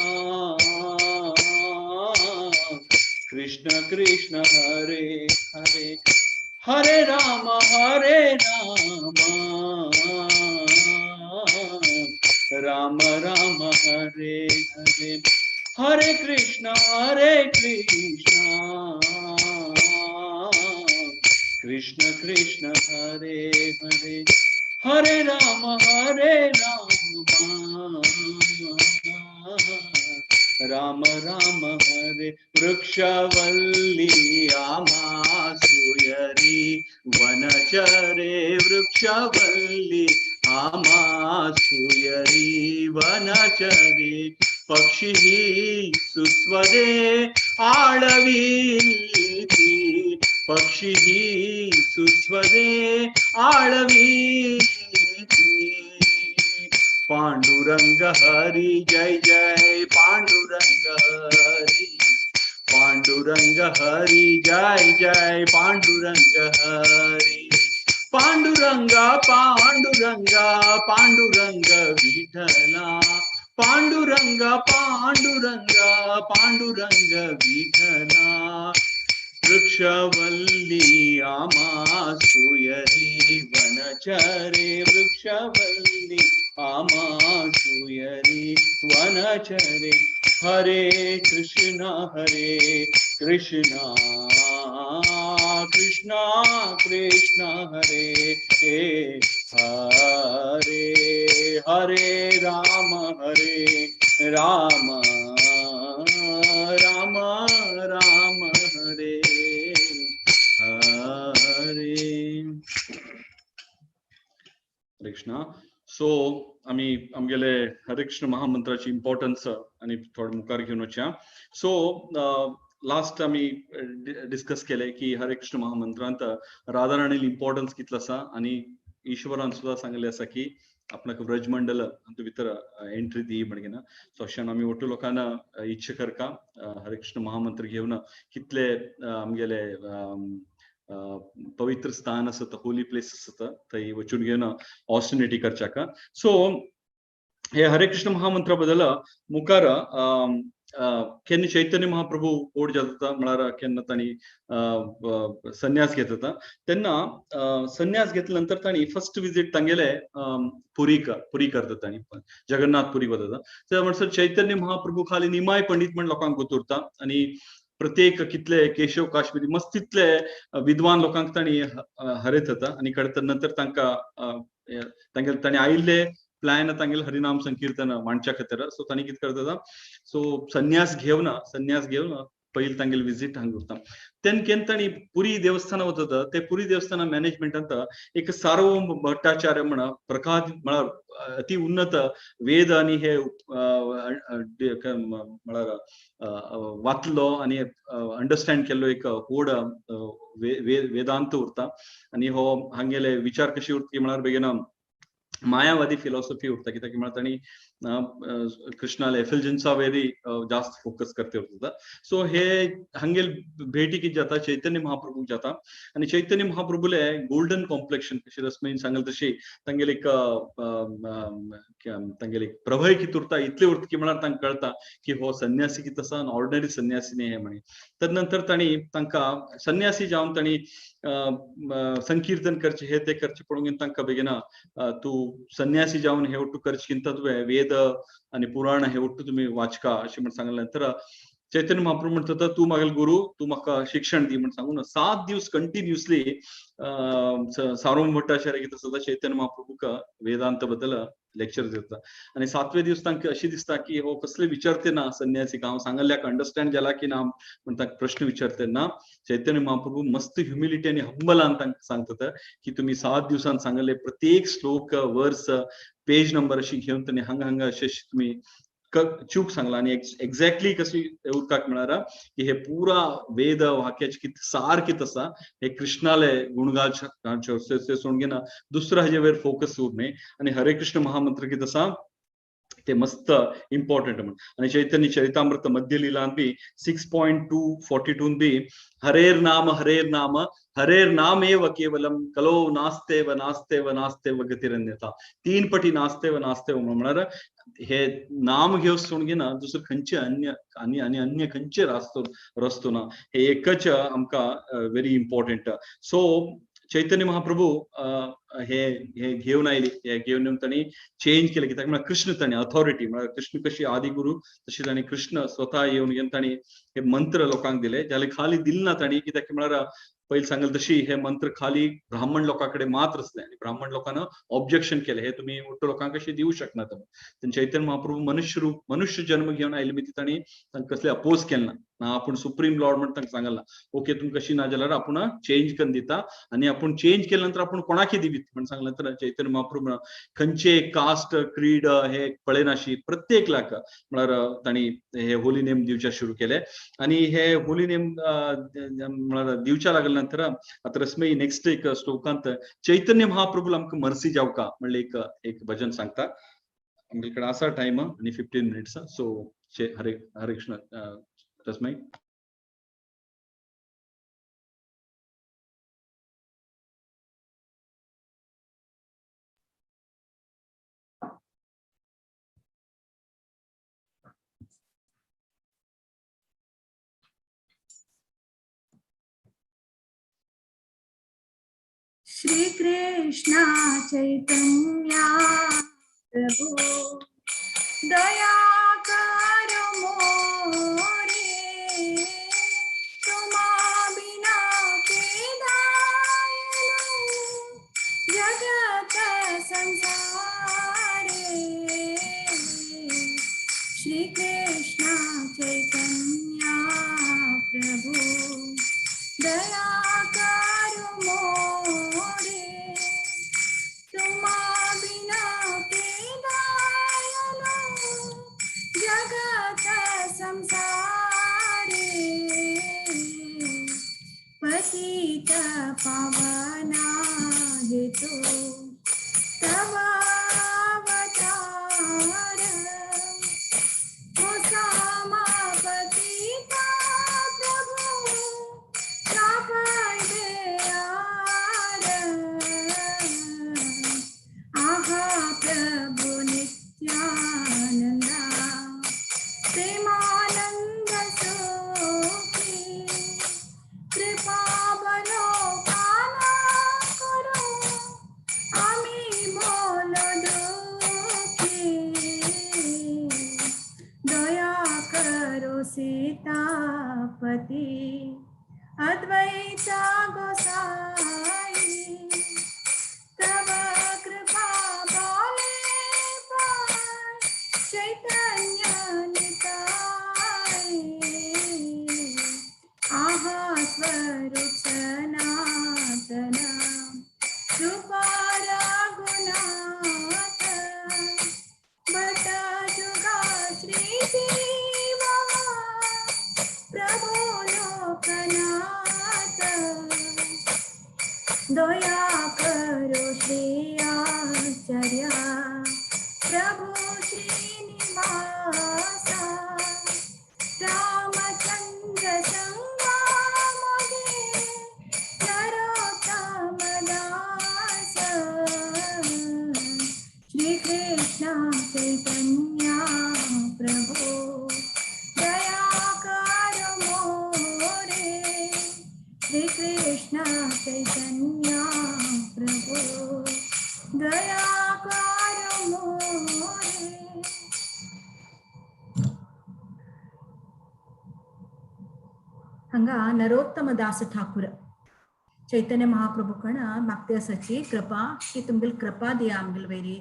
Krishna Krishna Hare Hare Hare Ram Hare Ram Ram Ram Hare Hare Hare Krishna Hare Krishna Krishna Krishna Hare Hare Hare Ram Hare Ram Ram Ram Hare. वृक्षवल्ली आमा सुयरी वनचरे वृक्षवल्ली आमा सुयरी वनचरे पक्षी सुस्वदे आळवीती पक्षी सुस्वदे आळवीती। पांडुरंग हरी जय जय पांडुरंग हरी पांडुरंग हरी जय जय पांडुरंग हरी पांडुरंग पांडुरंग पांडुरंग विठ्ठला पांडुरंग पांडुरंग पांडुरंग विठ्ठला। वृक्षवल्ली आमा सुयरी वनचरे वृक्षवल्ली आमा सुयरी वनचरे हरे कृष्ण हरे कृष्ण कृष्ण कृष्ण हरे हरे हरे राम हरे राम राम राम हरे हरे। हरे Krishna. So आमी आमगेले हरे Krishna महामंत्राची importance आनी थोडे मुखार घेवन वचया। सो लास्ट आमी डिस्कस केले की हरे कृष्ण महामंत्रांत राधाराणील इम्पॉर्टन्स कितलो आसा आनी ईश्वरान सुद्दां सांगले आसा की आपणाक व्रजमंडल हातूंत भितर एंट्री दी म्हणगिना। सो अशें आमी ಒಟ್ಟು लोकांना इच्छा करका हरे कृष्ण महामंत्र घेवन कितले आमगेले पवित्र स्थान आसता, होली प्लेस आसता थंय वचून घेवन ऑस्टिनिटी करच्याक। सो हे हरे कृष्ण महामंत्रा बद्दल मुखार केन्ना चैतन्य महाप्रभू ओड जाता म्हळ्यार केन्ना तांणी संन्यास घेत तेन्ना संन्यास घेतल्या नंतर तांणी फर्स्ट विजीट तांगेले पुरी करता तांणी जगन्नाथ पुरी वता. ते म्हणसर चैतन्य महाप्रभू खाली निमाय पंडित म्हण लोकांक गोत उरता आनी प्रत्येक कितले केशव काश्मीरी मस्त तितले विद्वान लोकांक तांणी हरयत जाता आनी कडे नंतर तांकां तांगेले तांणी आयिल्ले प्लॅन तांगेले हरिनाम संकीर्तन मांडच्या खातीर. सो तांणी कितें करता, सो संन्यास घेवन पयलीं तांगेले विजीट हांगा उरता. तेन्ना केन्ना तांणी पुरी देवस्थाना वता, ते पुरी देवस्थाना मॅनेजमेंटांत एक सार्वभौम भट्टाचार्य म्हण प्रखात म्हळ्यार अति उन्नत वेद आनी हे म्हळ्यार वाचलो आनी अंडरस्टँड केल्लो एक व्हड वेदांत उरता. आनी हो हांगेले विचार कशी उरता की म्हळ्यार बेगीन मायावादी फिलॉसॉफी उरता, कित्याक म्हळ्यार तांणी कृष्णाले एफिल्जन्सा वेरी जास्त फोकस करते उरता. सो हे हांगेल भेटी कितें जाता चैतन्य महाप्रभूक जाता आनी चैतन्य महाप्रभूले गोल्डन कॉम्प्लेक्शन कशी रस्मीन सांगल तशी तांगेले एक तांगेले प्रभय कितें उरता इतले उरता की म्हळ्यार तांकां कळटा की हो संन्यासी कितें आसा आनी ऑर्डिनरी संन्यासी न्ही हे म्हणी. तदनंतर तांणी तांकां संन्यासी जावन तांणी संकीर्तन करचे हे ते करचे पळोवन तांकां बेगीन तूं संन्यासी जावन हे ಒಟ್ಟು करचे तुवें वेद आनी पुराण हे ಒಟ್ಟು तुमी वाचका अशें म्हण सांगलें. नंतर चैतन्य महाप्रभू म्हणटा तूं म्हागेलो गुरू, तूं म्हाका शिक्षण दी म्हण सांगून 7 दिवस कंटिन्युअसली सार्वभौम भट्टाचार्य कितें आसा चैतन्य महाप्रभूक वेदांत बद्दल लेक्चर दिता. आनी 7वे दिवस तांकां अशें दिसता की हो कसले विचारते ना संन्यासी, हांव सांगल्याक अंडरस्टँड जाला की ना म्हण तांकां प्रश्न विचारते ना. चैतन्य महाप्रभू मस्त ह्युमिलिटी आनी हंबलान तांकां सांगता की तुमी 7 दिवसान सांगले प्रत्येक श्लोक वर्स पेज नंबर अशी घेवन तांणी हांगा हांगा अशें तुमी चूक सांगला आनी एक्झॅक्टली कशी उदकाक मेळार की हे पुरा वेद वाक्याचे कितें सार कितें आसा हे कृष्णाले गुणगान सोडून घेना दुसरो हाजे वयर फोकस उर न्ही. आनी हरे कृष्ण महामंत्र कितें आसा ते मस्त इम्पॉर्टंट म्हण. आनी चैतन्य चरितामृत मध्य लिलान बी 6.242 बी हरेर नाम हरेर नाम हरेर नाम एव केवलम कलो नास्तेव नास्तेव नास्तेव गतिरन्यता, 3 पटी नास्तेव नास्तेव म्हळ्यार हे नाम घेवन सोडून घेना दुसरो खंयचे अन्य आनी आनी अन्य खंयचे रस्तो ना, हे एकच आमकां very important. So Chaitanya Mahaprabhu हे हे घेवन आयली, हे घेवन येवन तांणी चेंज केले कित्याक म्हळ्यार कृष्ण तांणी अथॉरिटी म्हळ्यार कृष्ण कशी आदिगुरू तशी तांणी कृष्ण स्वता येवन घेवन तांणी हे मंत्र लोकांक दिले, जाल्यार खाली दिले ना तांणी कित्याक म्हळ्यार पयलीं सांगल तशी हे मंत्र खाली ब्राह्मण लोकां कडेन मात्र आसले आनी ब्राह्मण लोकांना ऑब्जेक्शन केलें हे तुमी मोठ्या लोकांक कशें दिवं शकना. तुमी चैतन्य महाप्रभू मनुष्य रूप मनुष्य जन्म घेवन आयले मी तांणी तांकां कसले अपोज केले ना, ना आपूण सुप्रीम लॉर्ड म्हण तांकां सांगला ओके तुमकां कशी ना जाल्यार आपूण चेंज करून दिता आनी आपूण चेंज केल्या नंतर आपूण कोणाकय दिवीत म्हण सांगलें. तर चैतन्य महाप्रभू खंयचे कास्ट क्रीड हे पळयनाशी प्रत्येक लाख म्हळ्यार तांणी हे होली नेम दिवच्या सुरू केले आनी हे होली नेम म्हळ्यार दिवच्या लागले नंतर आता रस्मी नेक्स्ट एक श्लोकांत चैतन्य महाप्रभू आमकां मर्सी जावका म्हणले एक एक भजन सांगता. आमचे कडेन आसा टायम आनी 15 मिनिट्स. सो हरे हरे कृष्ण रस्मी. श्री कृष्ण चैतन्य प्रभु दया कर मोरे, तुमा बिना के दायलो जगत संसारे। श्री कृष्ण चैतन्य प्रभु दया कर मोरे, तुमा बिना के दायलो जगत संसारे। पतित पावना हेतु तव अवतार, पतित प्रभु आहा प्रभु नित्यानंदा प्रेमानंद सीतापति अद्वैता गोसाई। तव कृपा बोले पाय चैतन्य निताय। आहा स्वरूप सनातन कृपा रघुनाथ। भट जुगा श्री शिवा प्रभु लोकनाथ। दया करो श्री आचार्य प्रभु श्रीनिवासा। रामचंद्र संगा मोगे नरोत्तम दास। श्री कृष्ण चैतन्य प्रभु दया करो मोरे। श्री कृष्ण चैतन्य प्रभु दया करो मोरे। हांगा नरोत्तम दास ठाकूर चैतन्य महाप्रभू कण मागते आसाची कृपा की तुमगेली कृपा दिया आमगेले वयरी,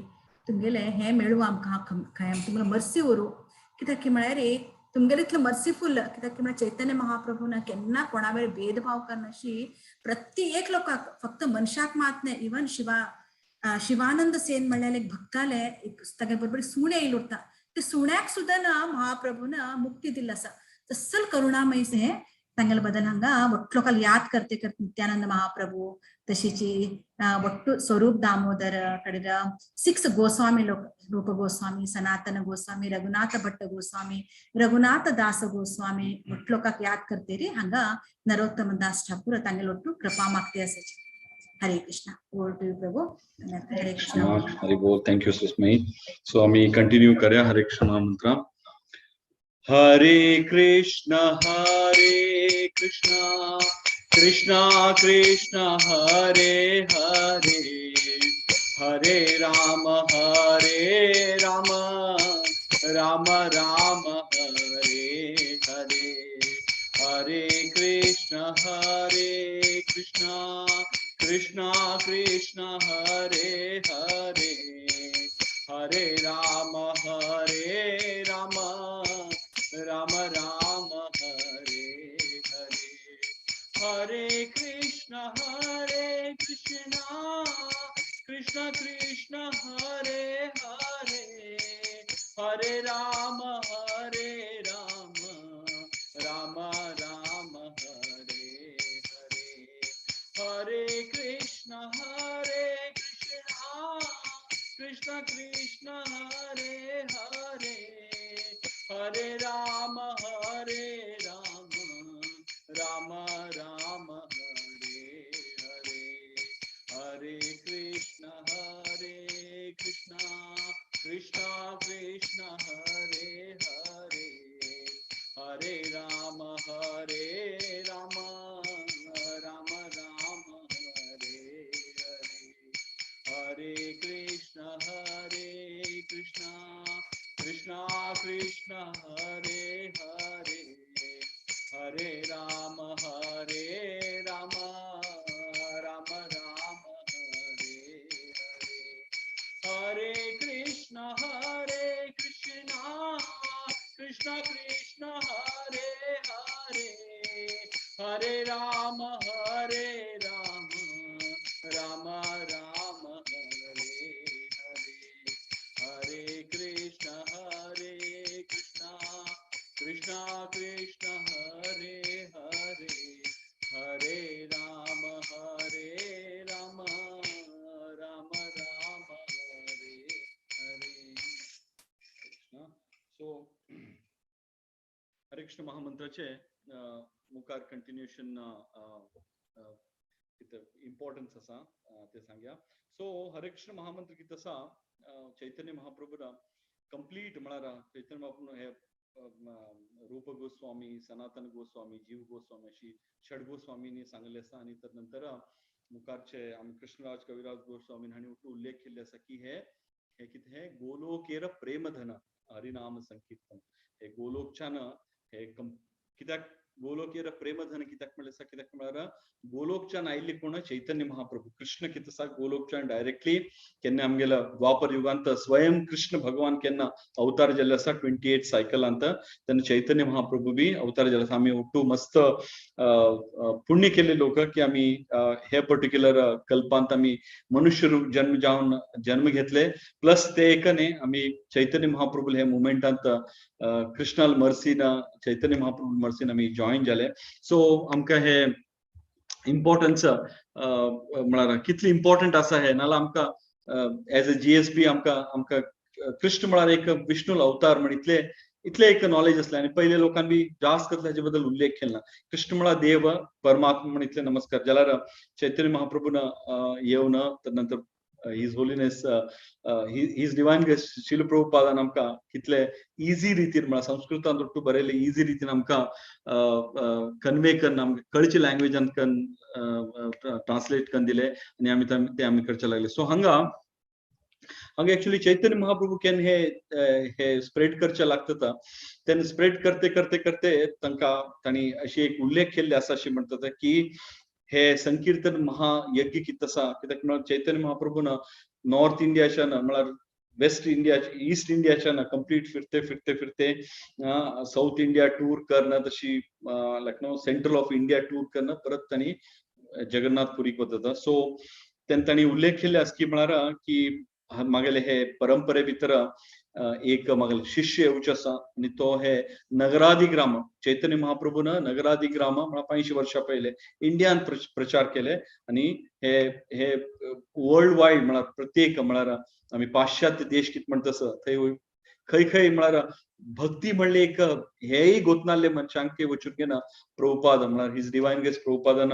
तुमगेले हें मेळूं आमकां कायम, तुमगेले मर्सी उरूं. कित्याक की म्हळ्यार तुमगेले इतलो मर्सीफूल, कित्याक की म्हळ्यार चैतन्य महाप्रभून केन्ना कोणा वेळ भेदभाव करनाशी, प्रत्येक लोकांक, फक्त मनशाक मात न्हय, इवन शिवानंद सेन म्हणल्यार एक भक्ताले एक तागे बरोबर सुणें येयलो उरता, ते सुण्याक सुद्दां ना महाप्रभून मुक्ती दिल्ली आसा. तसल करुणामय हें तांगेले बद्दल हांगा वट्ट लोकांक याद करते करते नित्यानंद महाप्रभू, तशीची वट्टू स्वरूप दामोदर कडे 6 गोस्वामी लोक, रूप गोस्वामी, सनातन गोस्वामी, रघुनाथ भट्ट गोस्वामी, रघुनाथ दास गोस्वामी, वट्ट लोकांक याद करते रे हांगा नरोत्तम दास ठाकूर तांगेले ಒಟ್ಟು ಕೃಪಾ ಮಾಗ್ते आसाची. Hare Krishna, over to you Prabhu. Hare Krishna. Hari बोल. Thank you Susmayi. सो आम्ही कंटिन्यू करूया हरे कृष्ण महामंत्र. हरे कृष्ण हरे कृष्ण कृष्ण कृष्ण हरे हरे, हरे राम हरे राम राम राम हरे हरे। हरे कृष्ण हरे कृष्ण कृष्ण कृष्ण हरे हरे, हरे राम हरे राम राम राम हरे हरे। हरे कृष्ण हरे कृष्ण कृष्ण कृष्ण हरे हरे, हरे राम हरे राम राम राम हरे हरे। हरे कृष्ण हरे कृष्ण कृष्ण कृष्ण हरे हरे, हरे राम हरे राम राम राम हरे हरे। हरे कृष्ण हरे कृष्ण कृष्ण कृष्ण हरे हरे, हरे राम हरे राम राम राम हरे हरे। हरे कृष्ण हरे कृष्ण कृष्ण कृष्ण हरे हरे, हरे राम हरे राम राम राम हरे हरे। हरे कृष्ण हरे कृष्ण कृष्ण कृष्ण हरे हरे, हरे राम हरे राम राम राम हरे हरे। हरे कृष्ण हरे कृष्ण कृष्ण कृष्ण हरे हरे, हरे राम हरे राम राम राम हरे हरे। सो हरे कृष्ण महामंत्राचे मुखार कंटिन्युएशन कितें इम्पॉर्टन्स आसा तें सांगया. सो हरे कृष्ण महामंत्र कितें आसा, चैतन्य महाप्रभून कंप्लीट म्हळ्यार चैतन्य महाप्रभू हे रूप गोस्वामी, सनातन गोस्वामी, जीव गोस्वामी अशी षड गोस्वामींनी सांगले आसा. आनी तदनंतर मुखारचे आमी कृष्णराज कविराज गोस्वामी हांणी उल्लेख केल्ले आसा की हे हे कितें हे गोलोकेर प्रेमधन हरिनाम संकीर्तन, हे गोलोकच्यान हे कित्याक गोलोकेर प्रेमधन कित्याक म्हणलें आसा, कित्याक म्हळ्यार गोलोकच्यान आयिल्ले कोण चैतन्य महाप्रभू कृष्ण कितें आसा गोलोकच्यान डायरेक्टली केन्ना आमगेल्या द्वापर युगांत स्वयं कृष्ण भगवान केन्ना अवतार जाल्ले आसा 28 सायकलांत, तेन्ना चैतन्य महाप्रभू बी अवतार जाल्ले आसा. आमी ಒಟ್ಟು मस्त पुण्य केल्ले लोक की आमी हे पर्टिक्युलर कल्पांत आमी मनुष्य रूप जन्म जावन जन्म घेतले, प्लस ते एक न्ही आमी चैतन्य महाप्रभू हे मुमेंटांत कृष्णाल मर्सीन चैतन्य महाप्रभू मर्सीन आमी जॉईन जाले. सो आमकां हे इम्पॉर्टन्स म्हळ्यार कितली इम्पॉर्टंट आसा हे, नाल्यार आमकां एज अ जीएसबी आमकां आमकां कृष्ण म्हळ्यार एक विष्णू अवतार म्हण इतले इतले एक नॉलेज असले आनी पयले लोकांनी बी जास्त कसले हाचे बद्दल उल्लेख केला ना. कृष्ण म्हळ्यार देव परमात्मा म्हण इतले नमस्कार जाल्यार चैतन्य महाप्रभून येवन नंतर his holiness his divine grace Srila प्रभुपादान आमकां कितले इजी रितीन म्हळ्यार संस्कृतान ಒಟ್ಟು बरयले इजी रितीन आमकां कन्वे करून आमकां कळचे लँग्वेजान कन ट्रान्सलेट करून दिले आनी आमी ते आमी करचे लागले. सो हांगा हांगा एक्चुअली चैतन्य महाप्रभू केन्ना हे हे स्प्रेड करचे लागता तेन्ना स्प्रेड करते करते करते तांकां तांणी अशी एक उल्लेख केल्ले आसा अशी म्हणटात की हे संकीर्तन महायज्ञ कितें आसा, कित्याक म्हळ्यार चैतन्य महाप्रभून नॉर्थ इंडियाच्यान म्हळ्यार वेस्ट इंडिया ईस्ट इंडियाच्यान कंप्लीट फिरते फिरते फिरते साऊथ इंडिया टूर करणं, तशी like no central of India tour करणं, परत तांणी जगन्नाथपुरीक वता. सो तेन्ना तांणी उल्लेख केल्ले आसा की म्हळ्यार की मागेले हे परंपरे भितर एक मागेले शिष्य येवचो आसा आनी तो हे नगरादिग्राम चैतन्य महाप्रभून नगरादिग्राम म्हळ्यार 500 वर्सां पयले इंडियान प्रचार केले आनी हे हे वर्ल्ड वायड म्हळ्यार प्रत्येक म्हळ्यार आमी पाश्चात्य देश कितें म्हणटा तसो थंय खंय खंय म्हळ्यार भक्ती म्हणले एक हेय गोतनाल्ले मनशांक वचून घेना प्रभुपाद म्हळ्यार his divine grace प्रभुपादान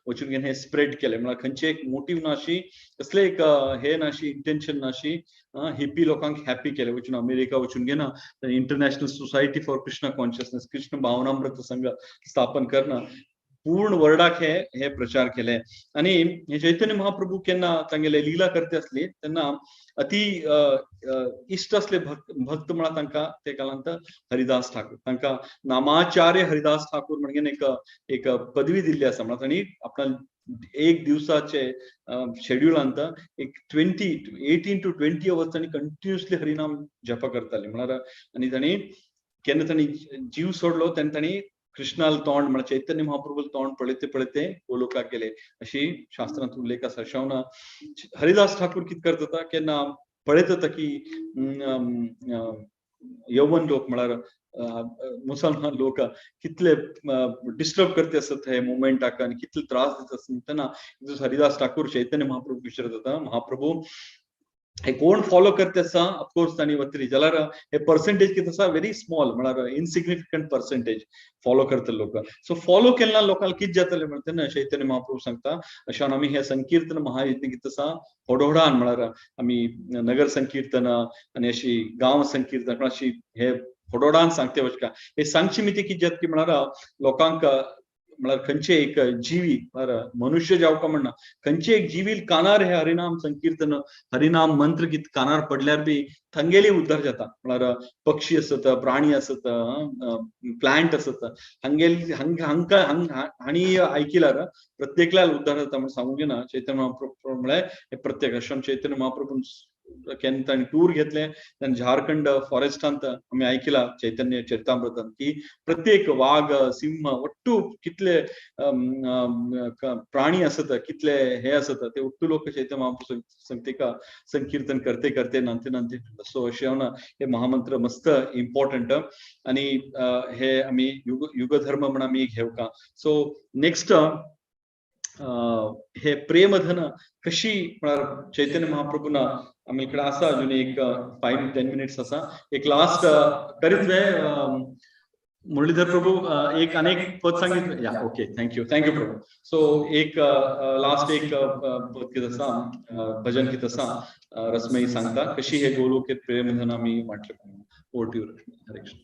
वचून घेवन हे स्प्रेड केले. म्हळ्यार खंयचे एक मोटीव नाशी, कसले एक हे नाशी, इंटेन्शन नाशी, हिप्पी लोकांक हॅपी केले. वचून अमेरिका वचून घेना international society for Krishna consciousness Krishna Bhavanamrita Sangh स्थापन करणं पूर्ण वर्ल्डाक हे हे प्रचार केले. आनी हे चैतन्य महाप्रभू केन्ना तांगेले लीला करते असली तेन्ना अति इश्ट असले भक्त भक्त म्हळ्यार तांकां ते काळांत हरिदास ठाकूर, तांकां नामाचार्य हरिदास ठाकूर म्हणून एक एक पदवी दिल्ली आसा. म्हळ्यार तांणी आपणा एक दिवसाचे शेड्युलांत एक 18 to 20 hours तांणी कंटिन्युअसली हरिनाम जप करताले. म्हळ्यार आनी तांणी केन्ना तांणी जीव सोडलो तेन्ना तांणी कृष्णाल तोंड म्हळ्यार चैतन्य महाप्रभूल तोंड पळयते पळयते गोलोकाक गेले अशी शास्त्रांत उल्लेख आसा. अशें ना हरिदास ठाकूर कितें करता केन्ना पळयत जाता की यवन लोक म्हळ्यार मुसलमान लोक कितले डिस्टर्ब करते आसत हे मुवमेंटाक आनी कितले त्रास दिता आसत तेन्ना हरिदास ठाकूर चैतन्य महाप्रभू विचारत जाता, महाप्रभू हे कोण फॉलो करते आसा ऑफकोर्स तांणी वतली जाल्यार हे पर्सेंटेज कितें आसा व्हेरी स्मॉल म्हळ्यार इनसिग्निफिकंट पर्सेंटेज फॉलो करतले लोक. सो फॉलो केन्ना लोकांक कितें जातलें म्हणटा तेन्ना चैतन्य महाप्रभू सांगता अशें आमी हे संकीर्तन महायज्ञ कितें आसा होडहोडान म्हळ्यार आमी नगर संकीर्तन आनी अशी गांव संकीर्तन अशी हे होडोडान सांगते वचका हे सांगची मिती कितें जाता की म्हळ्यार लोकांक म्हळ्यार खंयचे एक जीवी म्हळ्यार मनुष्य जावका म्हणना खंयचे एक जीवी कानार हे हरिनाम संकीर्तन हरिनाम मंत्र कित कानार पडल्यार बी थंगेली उद्धार जाता. म्हळ्यार पक्षी आसत, प्राणी आसत, प्लांट आसत, हांगेली हांकां हांणी आयकिल्यार प्रत्येकल्यार उद्धार जाता म्हण सांगूंक येना. चैतन्य महाप्रभू म्हळ्यार हे प्रत्येक अशें चैतन्य महाप्रभू केन्ना तांणी टूर घेतले तेन्ना झारखंड फॉरेस्टांत आमी आयकिला चैतन्य चरितामृतांत की प्रत्येक वाग सिंह ಒಟ್ಟು कितले प्राणी आसत कितले हे आसत ते ಒಟ್ಟು लोक चैतन्य महाप्रभू संगतिका संकीर्तन करते करते नांते नांते. सो अशें ना हे महामंत्र मस्त इम्पॉर्टंट आनी हे आमी युगधर्म म्हण आमी घेवका. सो नेक्स्ट हे प्रेमधन कशी म्हळ्यार चैतन्य महाप्रभून आमी इकडे आसा अजून एक 5-10 मिनिट्स आसा. एक लास्ट करीत वे मुरलीधर प्रभू एक अनेक पद सांगितलं या okay thank you thank you Prabhu. So एक लास्ट एक पद कितें आसा भजन कितें आसा रसमयी सांगता कशी हे गोलोक प्रेमधन आमी म्हटलें. Over to you Hare Krishna.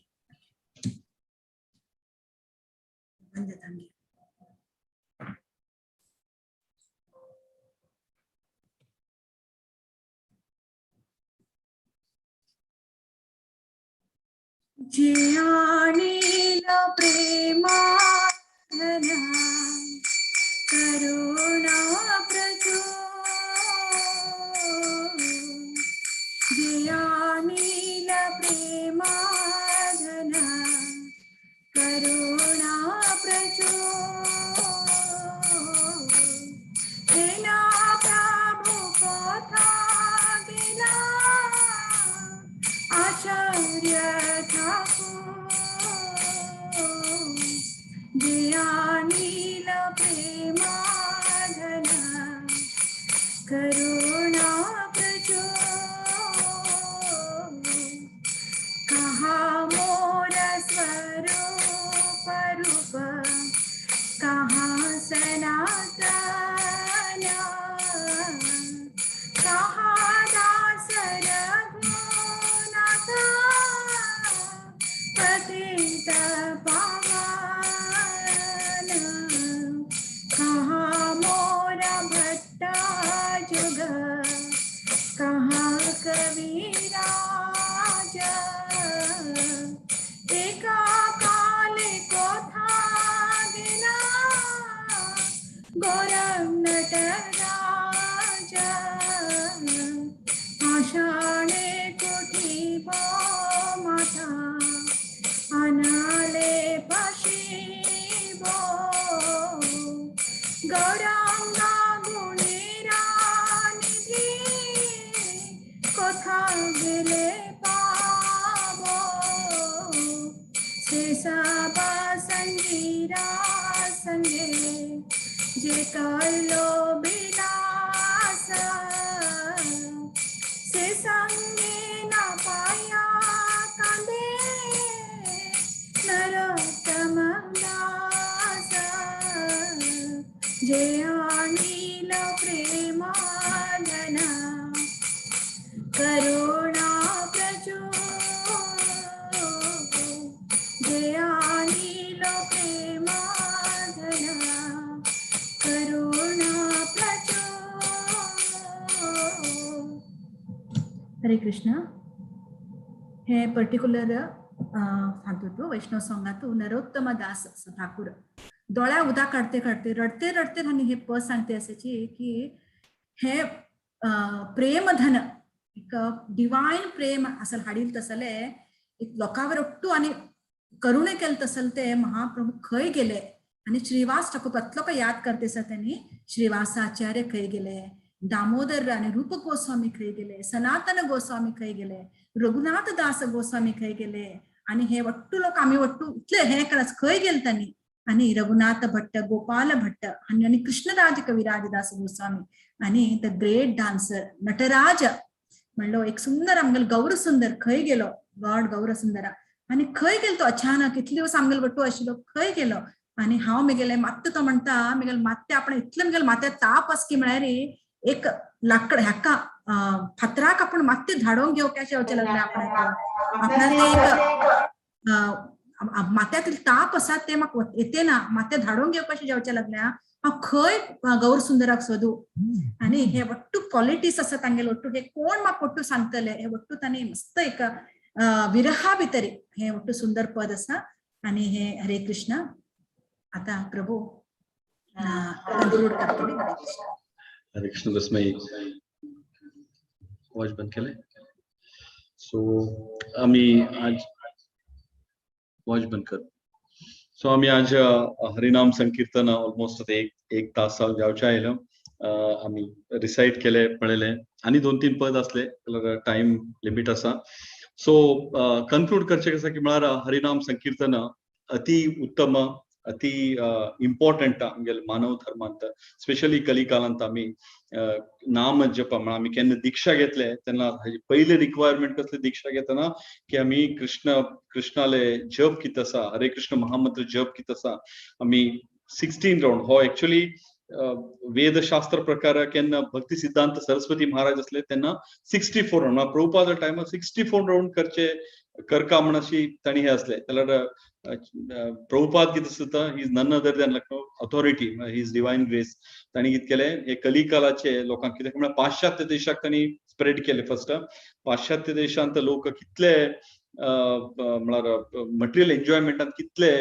जे आणील प्रेमाधन करुणा प्रचुर, जे आणील प्रेमाधन करुणा प्रचुर. हेना प्रभु कोथा गेला आचार्य ठाकूर, जे आणील प्रेमाधन करुणा प्रचुर. कहा मोर स्वरूप रूप कहा सनातन, कहा दास रघुनाथ पतित पावन, कहा मोर भट्टा जुग कहा कविराज, एका काले कोथा गेला गौरव नटराज, आषाणे कुठी माथा अनाले पशिबो, गौरांगा गुणेरा निधि कोथा गेले पाबो, से सबा संगीरा संगे जे करलो बिलास, से संगे ना पाया कांदे नरोत्तम दास, जे आणील प्रेमाधन करुणा प्रचुर, जे आणील प्रेमाधन करुणा प्रचुर. हरे कृष्ण. हे पर्टिक्युलर सांगतो तो वैष्णव सोंगातू नरोत्तम दास ठाकूर दोळ्या उदा काढते काढते रडते रडते आणि हे पद सांगते असायची की हे प्रेमधन एक डिवाइन प्रेम असल हाडील तसले एक लोकांवर ഒट्टू आणि करुणे केले तसल ते महाप्रभू खंय गेले. आणि श्रीवास ठाकूर ततलो काय याद करते सर त्यांनी, श्रीवासाचार्य खंय गेले, दामोदर आणि रूप गोस्वामी खंय गेले, सनातन गोस्वामी खंय गेले, रघुनाथ दास गोस्वामी खंय गेले, आणि हे वट्टू लोक आम्ही वट्टू इतले हे करस खंय गेले त्यांनी. आणि रघुनाथ भट्ट, गोपाल भट्ट आणि आणि कृष्णराज कविराजदास गोस्वामी आणि the great dancer Nataraj म्हणलो एक सुंदर आमगेलो गौर सुंदर खंय गेलो, गॉड गौर सुंदरा. आणि खंय गेलो तो अचानक इतले दिवस आमगेलो वट्टू आशिल्लो खंय गेलो. आणि हांव मेगेले मात्त तो म्हणटा मेगेले मात्ते आपण इतले मेगेले मात्या ताप आसकी म्हळ्यार एक लाकड ह्याका फातराक आपण मात्ते धाडोवंक घेवंक कशें येवचें लागलें आपणाक आपणाक ते एक माथ्यातील ताप आसा ते म्हाका येते ना, माथ्या धाडोवंक घेवपाक कशें जेवचें लागलें. हांव खंय गौर सुंदराक सोदू. आणि हे वट्टू क्वॉलिटीज आसा तांगेले वट्टू हे कोण म्हाका वट्टू सांगतले. हे वट्टू तांणी मस्त एक विरहा भितरी हे वट्टू सुंदर पद आसा. आणि हे हरे कृष्ण. आता प्रभू कंक्लूड करतले. हरे कृष्ण. हरे कृष्ण. रसमयी आवाज बंद केले. सो आम्ही आज आवाज बंद कर. सो आम्ही आज हरिनाम संकीर्तन ऑलमोस्ट एक एक तास जावचे आयलो. आमी रिसायट केले पळयले आनी दोन तीन पद असले जाल्यार टायम लिमीट आसा. सो कन्क्लूड करचें कशें की म्हळ्यार हरिनाम संकीर्तन अति उत्तम, अति इम्पॉर्टंट आमगेले मानव धर्मांत, स्पेशली कलिकालांत. आमी नाम जप म्हळ्यार आमी केन्ना दीक्षा घेतले तेन्ना पयले रिक्वायरमेंट कसली दीक्षा घेतना की आमी कृष्ण कृष्णाले जप कित आसा, हरे कृष्ण महामंत्र जप कित आसा. आमी 16 राउंड हो एक्चुअली वेदशास्त्र प्रकार केन्ना भक्ती सिद्धांत सरस्वती महाराज असले तेन्ना 64 राउंड, प्रभुपादा टायमार 64 राउंड करचे करका म्हण अशी तांणी हे असले. जाल्यार प्रभुपाद कितें आसता, he is none other than like authority, his divine grace. तांणी कितें केलें हे कलिकालाचे लोकांक, कित्याक म्हळ्यार पाश्चात्य देशाक तांणी स्प्रेड केले फर्स्ट. पाश्चात्य देशांत लोक कितले म्हळ्यार मटेरियल एन्जॉयमेंटान कितले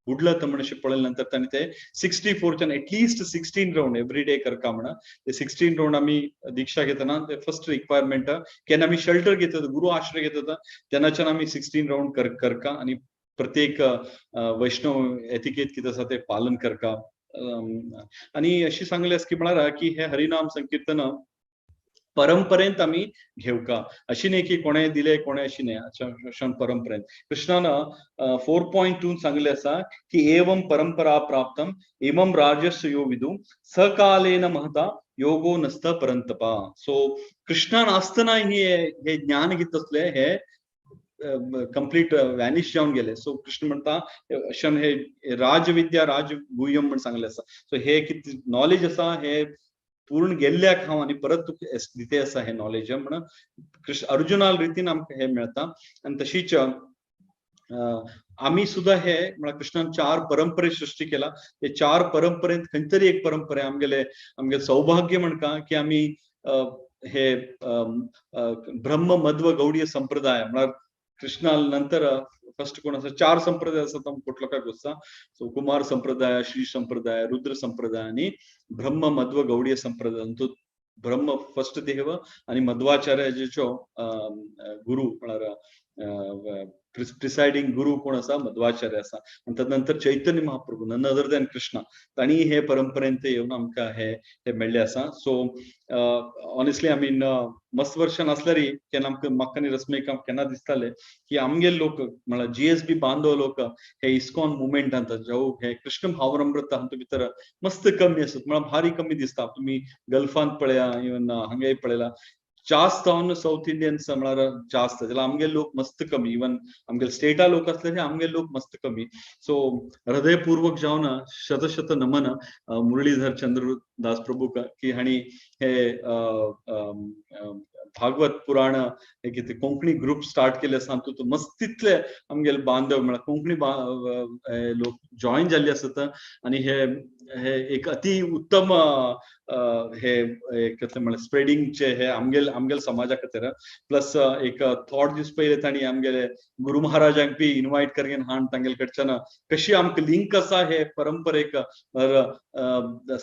बुडलं तर म्हण अशें पळयले नंतर ताणें ते 64च्यान at least 16 round every day करका म्हणा. ते 16 राउंड आमी दीक्षा घेतना ते फर्स्ट रिक्वायरमेंट केन्ना आमी शेल्टर घेतात, गुरु आश्रय घेतात तेन्नाच्यान आमी 16 राउंड करका आनी प्रत्येक वैष्णव एतिकेत कितें आसा ते पालन करका. आनी अशी सांगले आसा की म्हळ्यार की हे हरिनाम संकीर्तन परंपरेंत आमी घेवका, अशी न्ही की कोणे दिले कोणे अशी न्ही, अशें परंपरेन कृष्णान 4.2 सांगले आसा की एवं परंपरा प्राप्तम एवं राजस्य यो विदु सकालेन महता योगो नस्त परंतपा. सो कृष्णान आसतना हे ज्ञान घेत असले हे कंप्लीट वॅनिश जावन गेले. सो कृष्ण म्हणटा अशें हे राजविद्या राजगुह्यम म्हण सांगले आसा. सो हे कितें नॉलेज आसा हे पूर्ण गेल्ल्याक हांव आनी परत तुका दिते आसा हे नॉलेज म्हण कृष्ण अर्जुना रितीन आमकां हे मेळटा. आनी तशीच आमी सुद्दां हे म्हळ्यार कृष्णान 4 परंपरे सृष्टी केला, ते 4 परंपरेंत खंय तरी एक परंपरे आमगेले आमगेले सौभाग्य म्हणका की आमी हे ब्रह्म मध्व गौडीय संप्रदाय म्हळ्यार कृष्णा नंतर फर्स्ट कोण आसा 4 संप्रदाय आसा तो कुठलो काय गोस्ता. सो कुमार संप्रदाय, श्री संप्रदाय, रुद्र संप्रदाय आनी ब्रह्म मध्व गौडीय संप्रदाय. तो ब्रह्म फर्स्ट देव आनी मध्वाचार्याचो गुरु म्हळ्यार प्रिसायडींग गुरु कोण आसा मध्वाचार्य आसा. आनी तदनंतर Chaitanya Mahaprabhu none other than Krishna तांणी हे परंपरेन ते येवन आमकां हे हे मेळ्ळे आसा. सो ऑनेस्टली I mean मस्त वर्षान आसल्यारय केन्ना आमकां म्हाका आनी रश्मीक केन्ना दिसताले की आमगेले लोक म्हळ्यार जीएसबी बांधव लोक हे इस्कॉन मुवमेंटांत जावं हे कृष्ण भावनामृत हातूंत भितर मस्त कमी आसत, म्हळ्यार भारी कमी दिसता. तुमी गल्फांत पळया, इवन हांगाय पळयला, जास्त जावन साऊथ इंडियन्स म्हळ्यार जास्त जाल्यार आमगेले लोक मस्त कमी, इवन आमगेले स्टेटा लोक आसले तरी आमगेले लोक मस्त कमी. सो हृदयपूर्वक जावन शतशत नमन मुरलीधर चंद्रदास प्रभूक की हांणी हे भागवत पुराण हे कितें कोंकणी ग्रुप स्टार्ट केले आसा. तातूंत मस्त तितले आमगेले बांधव म्हळ्यार कोंकणी लोक जॉयन जाल्ले आसत आनी हे हे एक अति उत्तम हे कसलें म्हळ्यार स्प्रेडिंगचे हे आमगेले आमगेले समाजा खातीर. प्लस एक थोडे दीस पयले तांणी आमगेले गुरु महाराजांक बी इनवायट करून हाण तांगेले कडच्यान कशी आमकां लिंक आसा हे परंपरेक,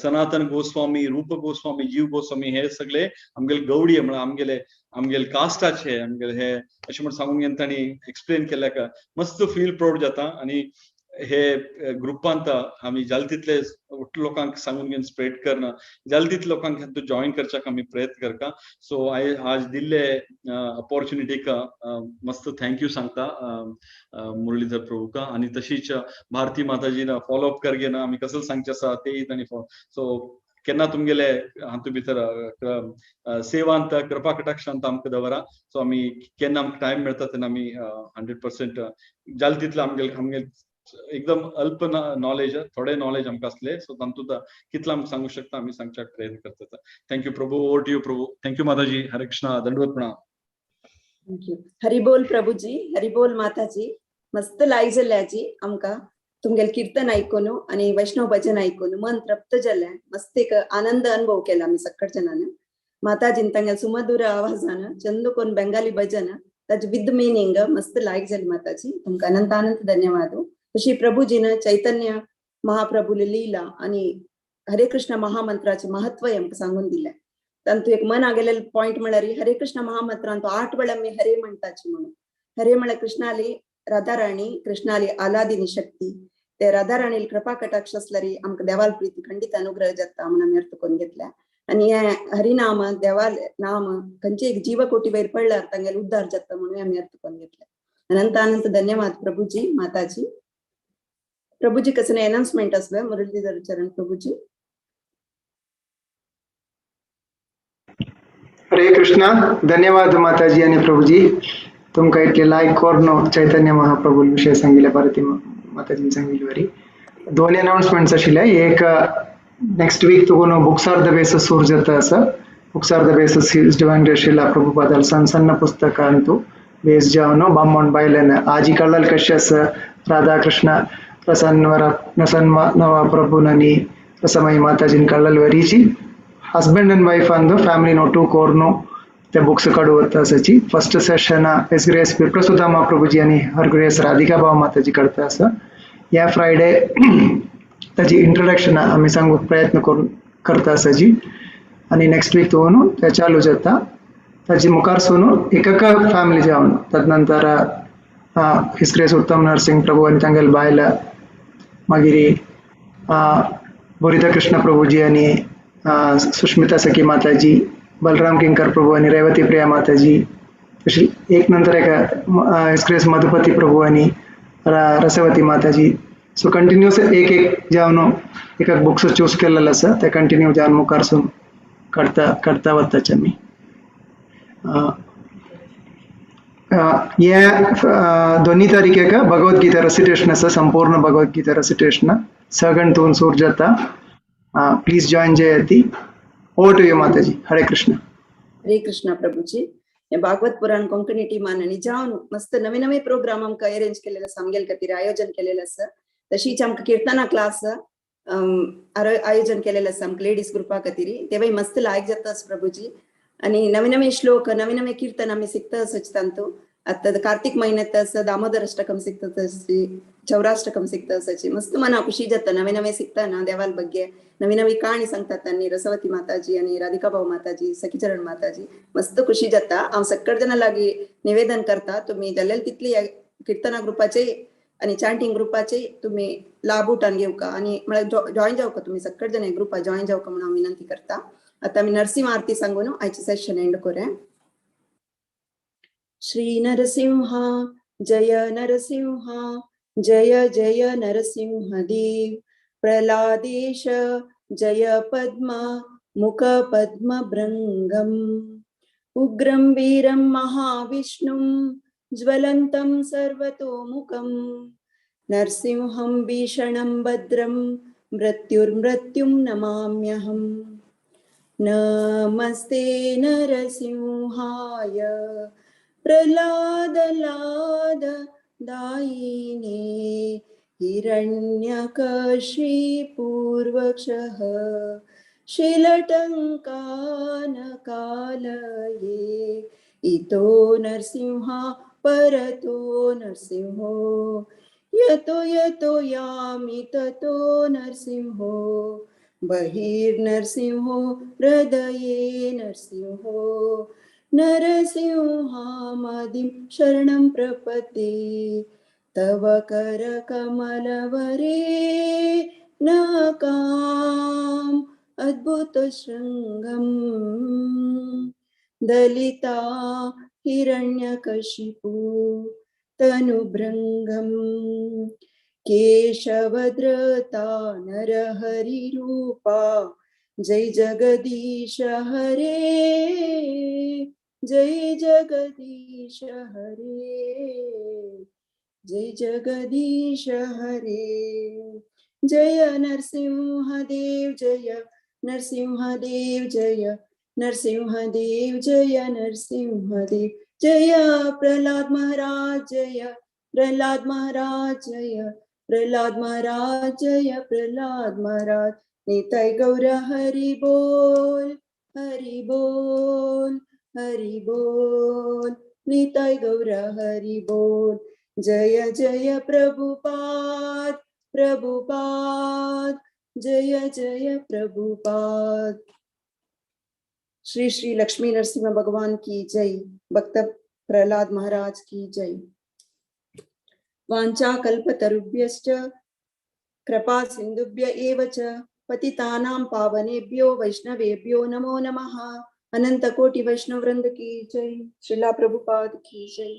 सनातन गोस्वामी, रूप गोस्वामी, जीव गोस्वामी हे सगळे आमगेले गौडीय म्हळ्यार आमगेले आमगेले कास्टाचे आमगेले हे अशें म्हण सांगून घेवन तांणी एक्सप्लेन केल्याक मस्त फील प्रावड जाता. आनी हे ग्रुपांत आमी जाल तितले लोकांक सांगून घेवन स्प्रेड करना, जाल तितले लोकांक जॉईन करच्याक आमी प्रयत्न करता. सो I आज दिल्ले अपॉर्च्युनिटीक मस्त thank you सांगता मुरलीधर प्रभूका. आनी तशीच भारती माताजीन फॉलोअप कर घेना आमी कसं सांगचें आसा तेय तांणी सो केन्ना तुमगेले हातूंत भितर सेवांत कृपा कटाक्षांत आमकां दवरा. सो आमी केन्ना आमकां टायम मेळटा तेन्ना आमी 100% जाल तितले आमगेले आमगेले एकदम अल्प नॉलेज, थोडे नॉलेज आमकां आसले, सो तातूंत कितले आमकां सांगू शकता आमी सांगच्याक प्रयत्न करता. Thank you Prabhu, over to you Prabhu. Thank you Mataji, Hare Krishna, दंडवत प्रणाम. Thank you. हरिबोल प्रभुजी, हरिबोल माताजी. मस्त लायक जाल्याजी आमकां तुमगेले कीर्तन आयकून आनी वैष्णव भजन आयकून मन तृप्त जालें. मस्त एक आनंद अनुभव केला आमी सक्कड जणांनी. माताजीन तांगेले सुमधुर आवाजान चंद कोन बेंगाली भजन ताजे विथ मिनिंग मस्त लायक जाली माताजी. तुमकां अनंत अनंत धन्यवाद. तशी प्रभुजीन चैतन्य महाप्रभुली लीला आणि हरे कृष्ण महामंत्राचे महत्व आमकां सांगून दिलें. तांतू एक मना गेलेले पॉयंट म्हळ्यार हरे कृष्ण महामंत्रांत 8 वेळा आमी हरे म्हणटाची म्हणून. हरे म्हळ्यार कृष्णाली राधाराणी, कृष्णाली आलादिनी शक्ती. ते राधाराणी कृपा कटाक्ष आसल्यार आमकां देवाल प्रीती खंडीत अनुग्रह जाता म्हणून आमी अर्थ करून घेतल्या. आनी हे हरिनाम देवाल नाम खंयचे एक जीवकोटी वयर पडल्यार तांगेले उद्धार जाता म्हणून आमी अर्थ करून घेतले. अनंत अनंत धन्यवाद प्रभुजी, माताजी. प्रभुजी कसं अनाउन्समेंट असलं मुरलीधर चरण प्रभुजी. हरे कृष्णा, धन्यवाद माताजी आणि प्रभुजी. तुमका इतले लायक कोर्नो चैतन्य महाप्रभू विषय सांगितले भारती माताजी सांगितले वरी. 2 अनाउन्समेंट्स आशिल्ले. एक नेक्स्ट वीक तुगोनो बुक्स are the basis सुरू जाता आसा. Books are the basis his divine grace Srila प्रभुपादाल सಣ್ಣ सಣ್ಣ ಪುಸ್ತಕ ಅಂತೂ ಬೇಸ್ ಜಾವನು ಬಾಮೋನ್ ಬಾಯ್ಲೆನ್ ಆಜಿ ಕಳ್ಳಲ್ ಕಶ್ಯಸ್ ರಾಧಾಕೃಷ್ಣ ಪ್ರಸನ್ನವರ ಪ್ರಸನ್ನ ನವ ಪ್ರಭುನನಿ ರಸಮಯಿ ಮಾತಾಜಿನ ಕಳ್ಳಲ್ ವರೀಚಿ ಹಸ್ಬೆಂಡ್ ಅಂಡ್ ವೈಫ್ ಅಂದು ಫ್ಯಾಮಿಲಿ ನೋಟು ಕೋರ್ನು ते बुक्स काडू वता आसाची. First Seshan his grace Viprasudama Prabhuji आनी हर ग्रेस राधिका भाव माताजी करता आसा. ह्या फ्रायडे ताजी इंट्रोडक्शन आमी सांगूंक प्रयत्न करून करता आसाजी आनी नेक्स्ट वीक तूं ते चालू जाता. ताजी मुखार सून एकाका फॅमिली जावन तदनंतर his grace उत्तम नरसिंह प्रभु आनी तांगेले बायल, मागीर बोरिता कृष्ण प्रभुजी आनी सुष्मिता सखी माताजी, बलराम किंकर प्रभु आनी रेवती प्रिया माताजी, तशी एक नंतर एक his grace Madhupati प्रभु आनी रसवती माताजी. सो कंटिन्यूस एक एक जावन एक एक बुक्स चूज केलेले आसा, ते कंटिन्यू जावन मुखार सून काडता काडता वताचे आमी. हे दोन्ही तारखेक भगवद्गीता रेसिटेशन आसा, संपूर्ण भगवद्गीता रेसिटेशन सगळ्यां सूर जाता. Please join Jayati. Over to you Mataji. Hare Krishna. Hare Krishna Prabhuji. हे भागवत पुराण कोंकणी टीमान आनी जावन मस्त नवे नवे प्रोग्राम आमकां अरेंज केलेले आसा, आमगेले खातीर आयोजन केलेलें आसा. तशीच आमकां कीर्तना क्लास आयोजन केलेलें आसा आमकां लेडीज ग्रुपा खातीर. तेवय मस्त लायक जाता प्रभुजी आणि नवे नवे श्लोक, नवे नवे कीर्तन आमी शिकता आसच तांतू. आतां कार्तिक म्हयन्यात आसा दामोदर अष्टकम शिकता, तशी चौराष्टकम शिकता आसाची. मस्त मना खुशी जाता नवे नवे शिकता ना. देवाल ಬಗ್ಗೆ नवी नवी कहाणी सांगतात आनी रसवती माताजी आणि राधिका भाऊ माताजी, सखीचरण माताजी. मस्त खुशी जाता. हांव सक्कड जना लागीं निवेदन करता, तुम्ही जाल्यार तितली ह्या कीर्तना ग्रुपाचे आणि चांटिंग ग्रुपाचे तुम्ही लाभ उठान घेवका आणि म्हळ्यार जॉईन जावका. तुम्ही सक्कड जण ग्रुपा जॉईन जावका म्हणून हांव विनंती करता. आता आमी नरसिंह आरती सांगून आयचे सेशन एंड करूया. श्री नरसिंहा जय नरसिंहा, जय जय नरसिंह देव. प्रहलादेश जय पद्मा मुख पद्म भृङ्गम्. उग्रं वीरं महाविष्णुं ज्वलन्तं सर्वतोमुखं, नरसिंहं भीषणं भद्रं मृत्युर्मृत्युं नमाम्यहम्. नमस्ते नरसिंहाय प्रह्लादलाद दायिने, हिरण्यकशिपूर्वक्षः शिलटङ्कानकालये. इतो नरसिंहा परतो नरसिंहो, यतो यतो यामि ततो नरसिंहो. बहिर्नरसिंहो हृदये नरसिंहो, नरसिंहामदिं शरणं प्रपद्ये. तव करकमलवरे नकाम् अद्भुतशृङ्गम्, दलिता हिरण्यकशिपु तनुभृङ्गम्. केशवधृता नरहरिरूपा, जय जगदीश हरे, जय जगदीश हरे, जय जगदीश हरे. जय नरसिंह देव, जय नरसिंह देव, जय नरसिंह देव, जय नरसिंह देव. जय प्रहलाद महाराज, जय प्रहलाद महाराज, जय प्रहलाद महाराज, जय प्रहलाद महाराज. निताई गौर हरि बोल, हरि बोल, हरि बोल. निताई गौर हरि बोल. जय जय प्रभुपाद, प्रभुपाद, जय जय प्रभुपाद. श्री श्री लक्ष्मी नरसिंह भगवान की जय. भक्त प्रहलाद महाराज की जय. वाञ्छा कल्पतरुभ्यश्च कृपा सिन्धुभ्य एव च, पतितानां पावनेभ्यो वैष्णवेभ्यो नमो नमः. अनंत कोटि वैष्णव वृंद की जय. श्रीला प्रभुपाद की जय.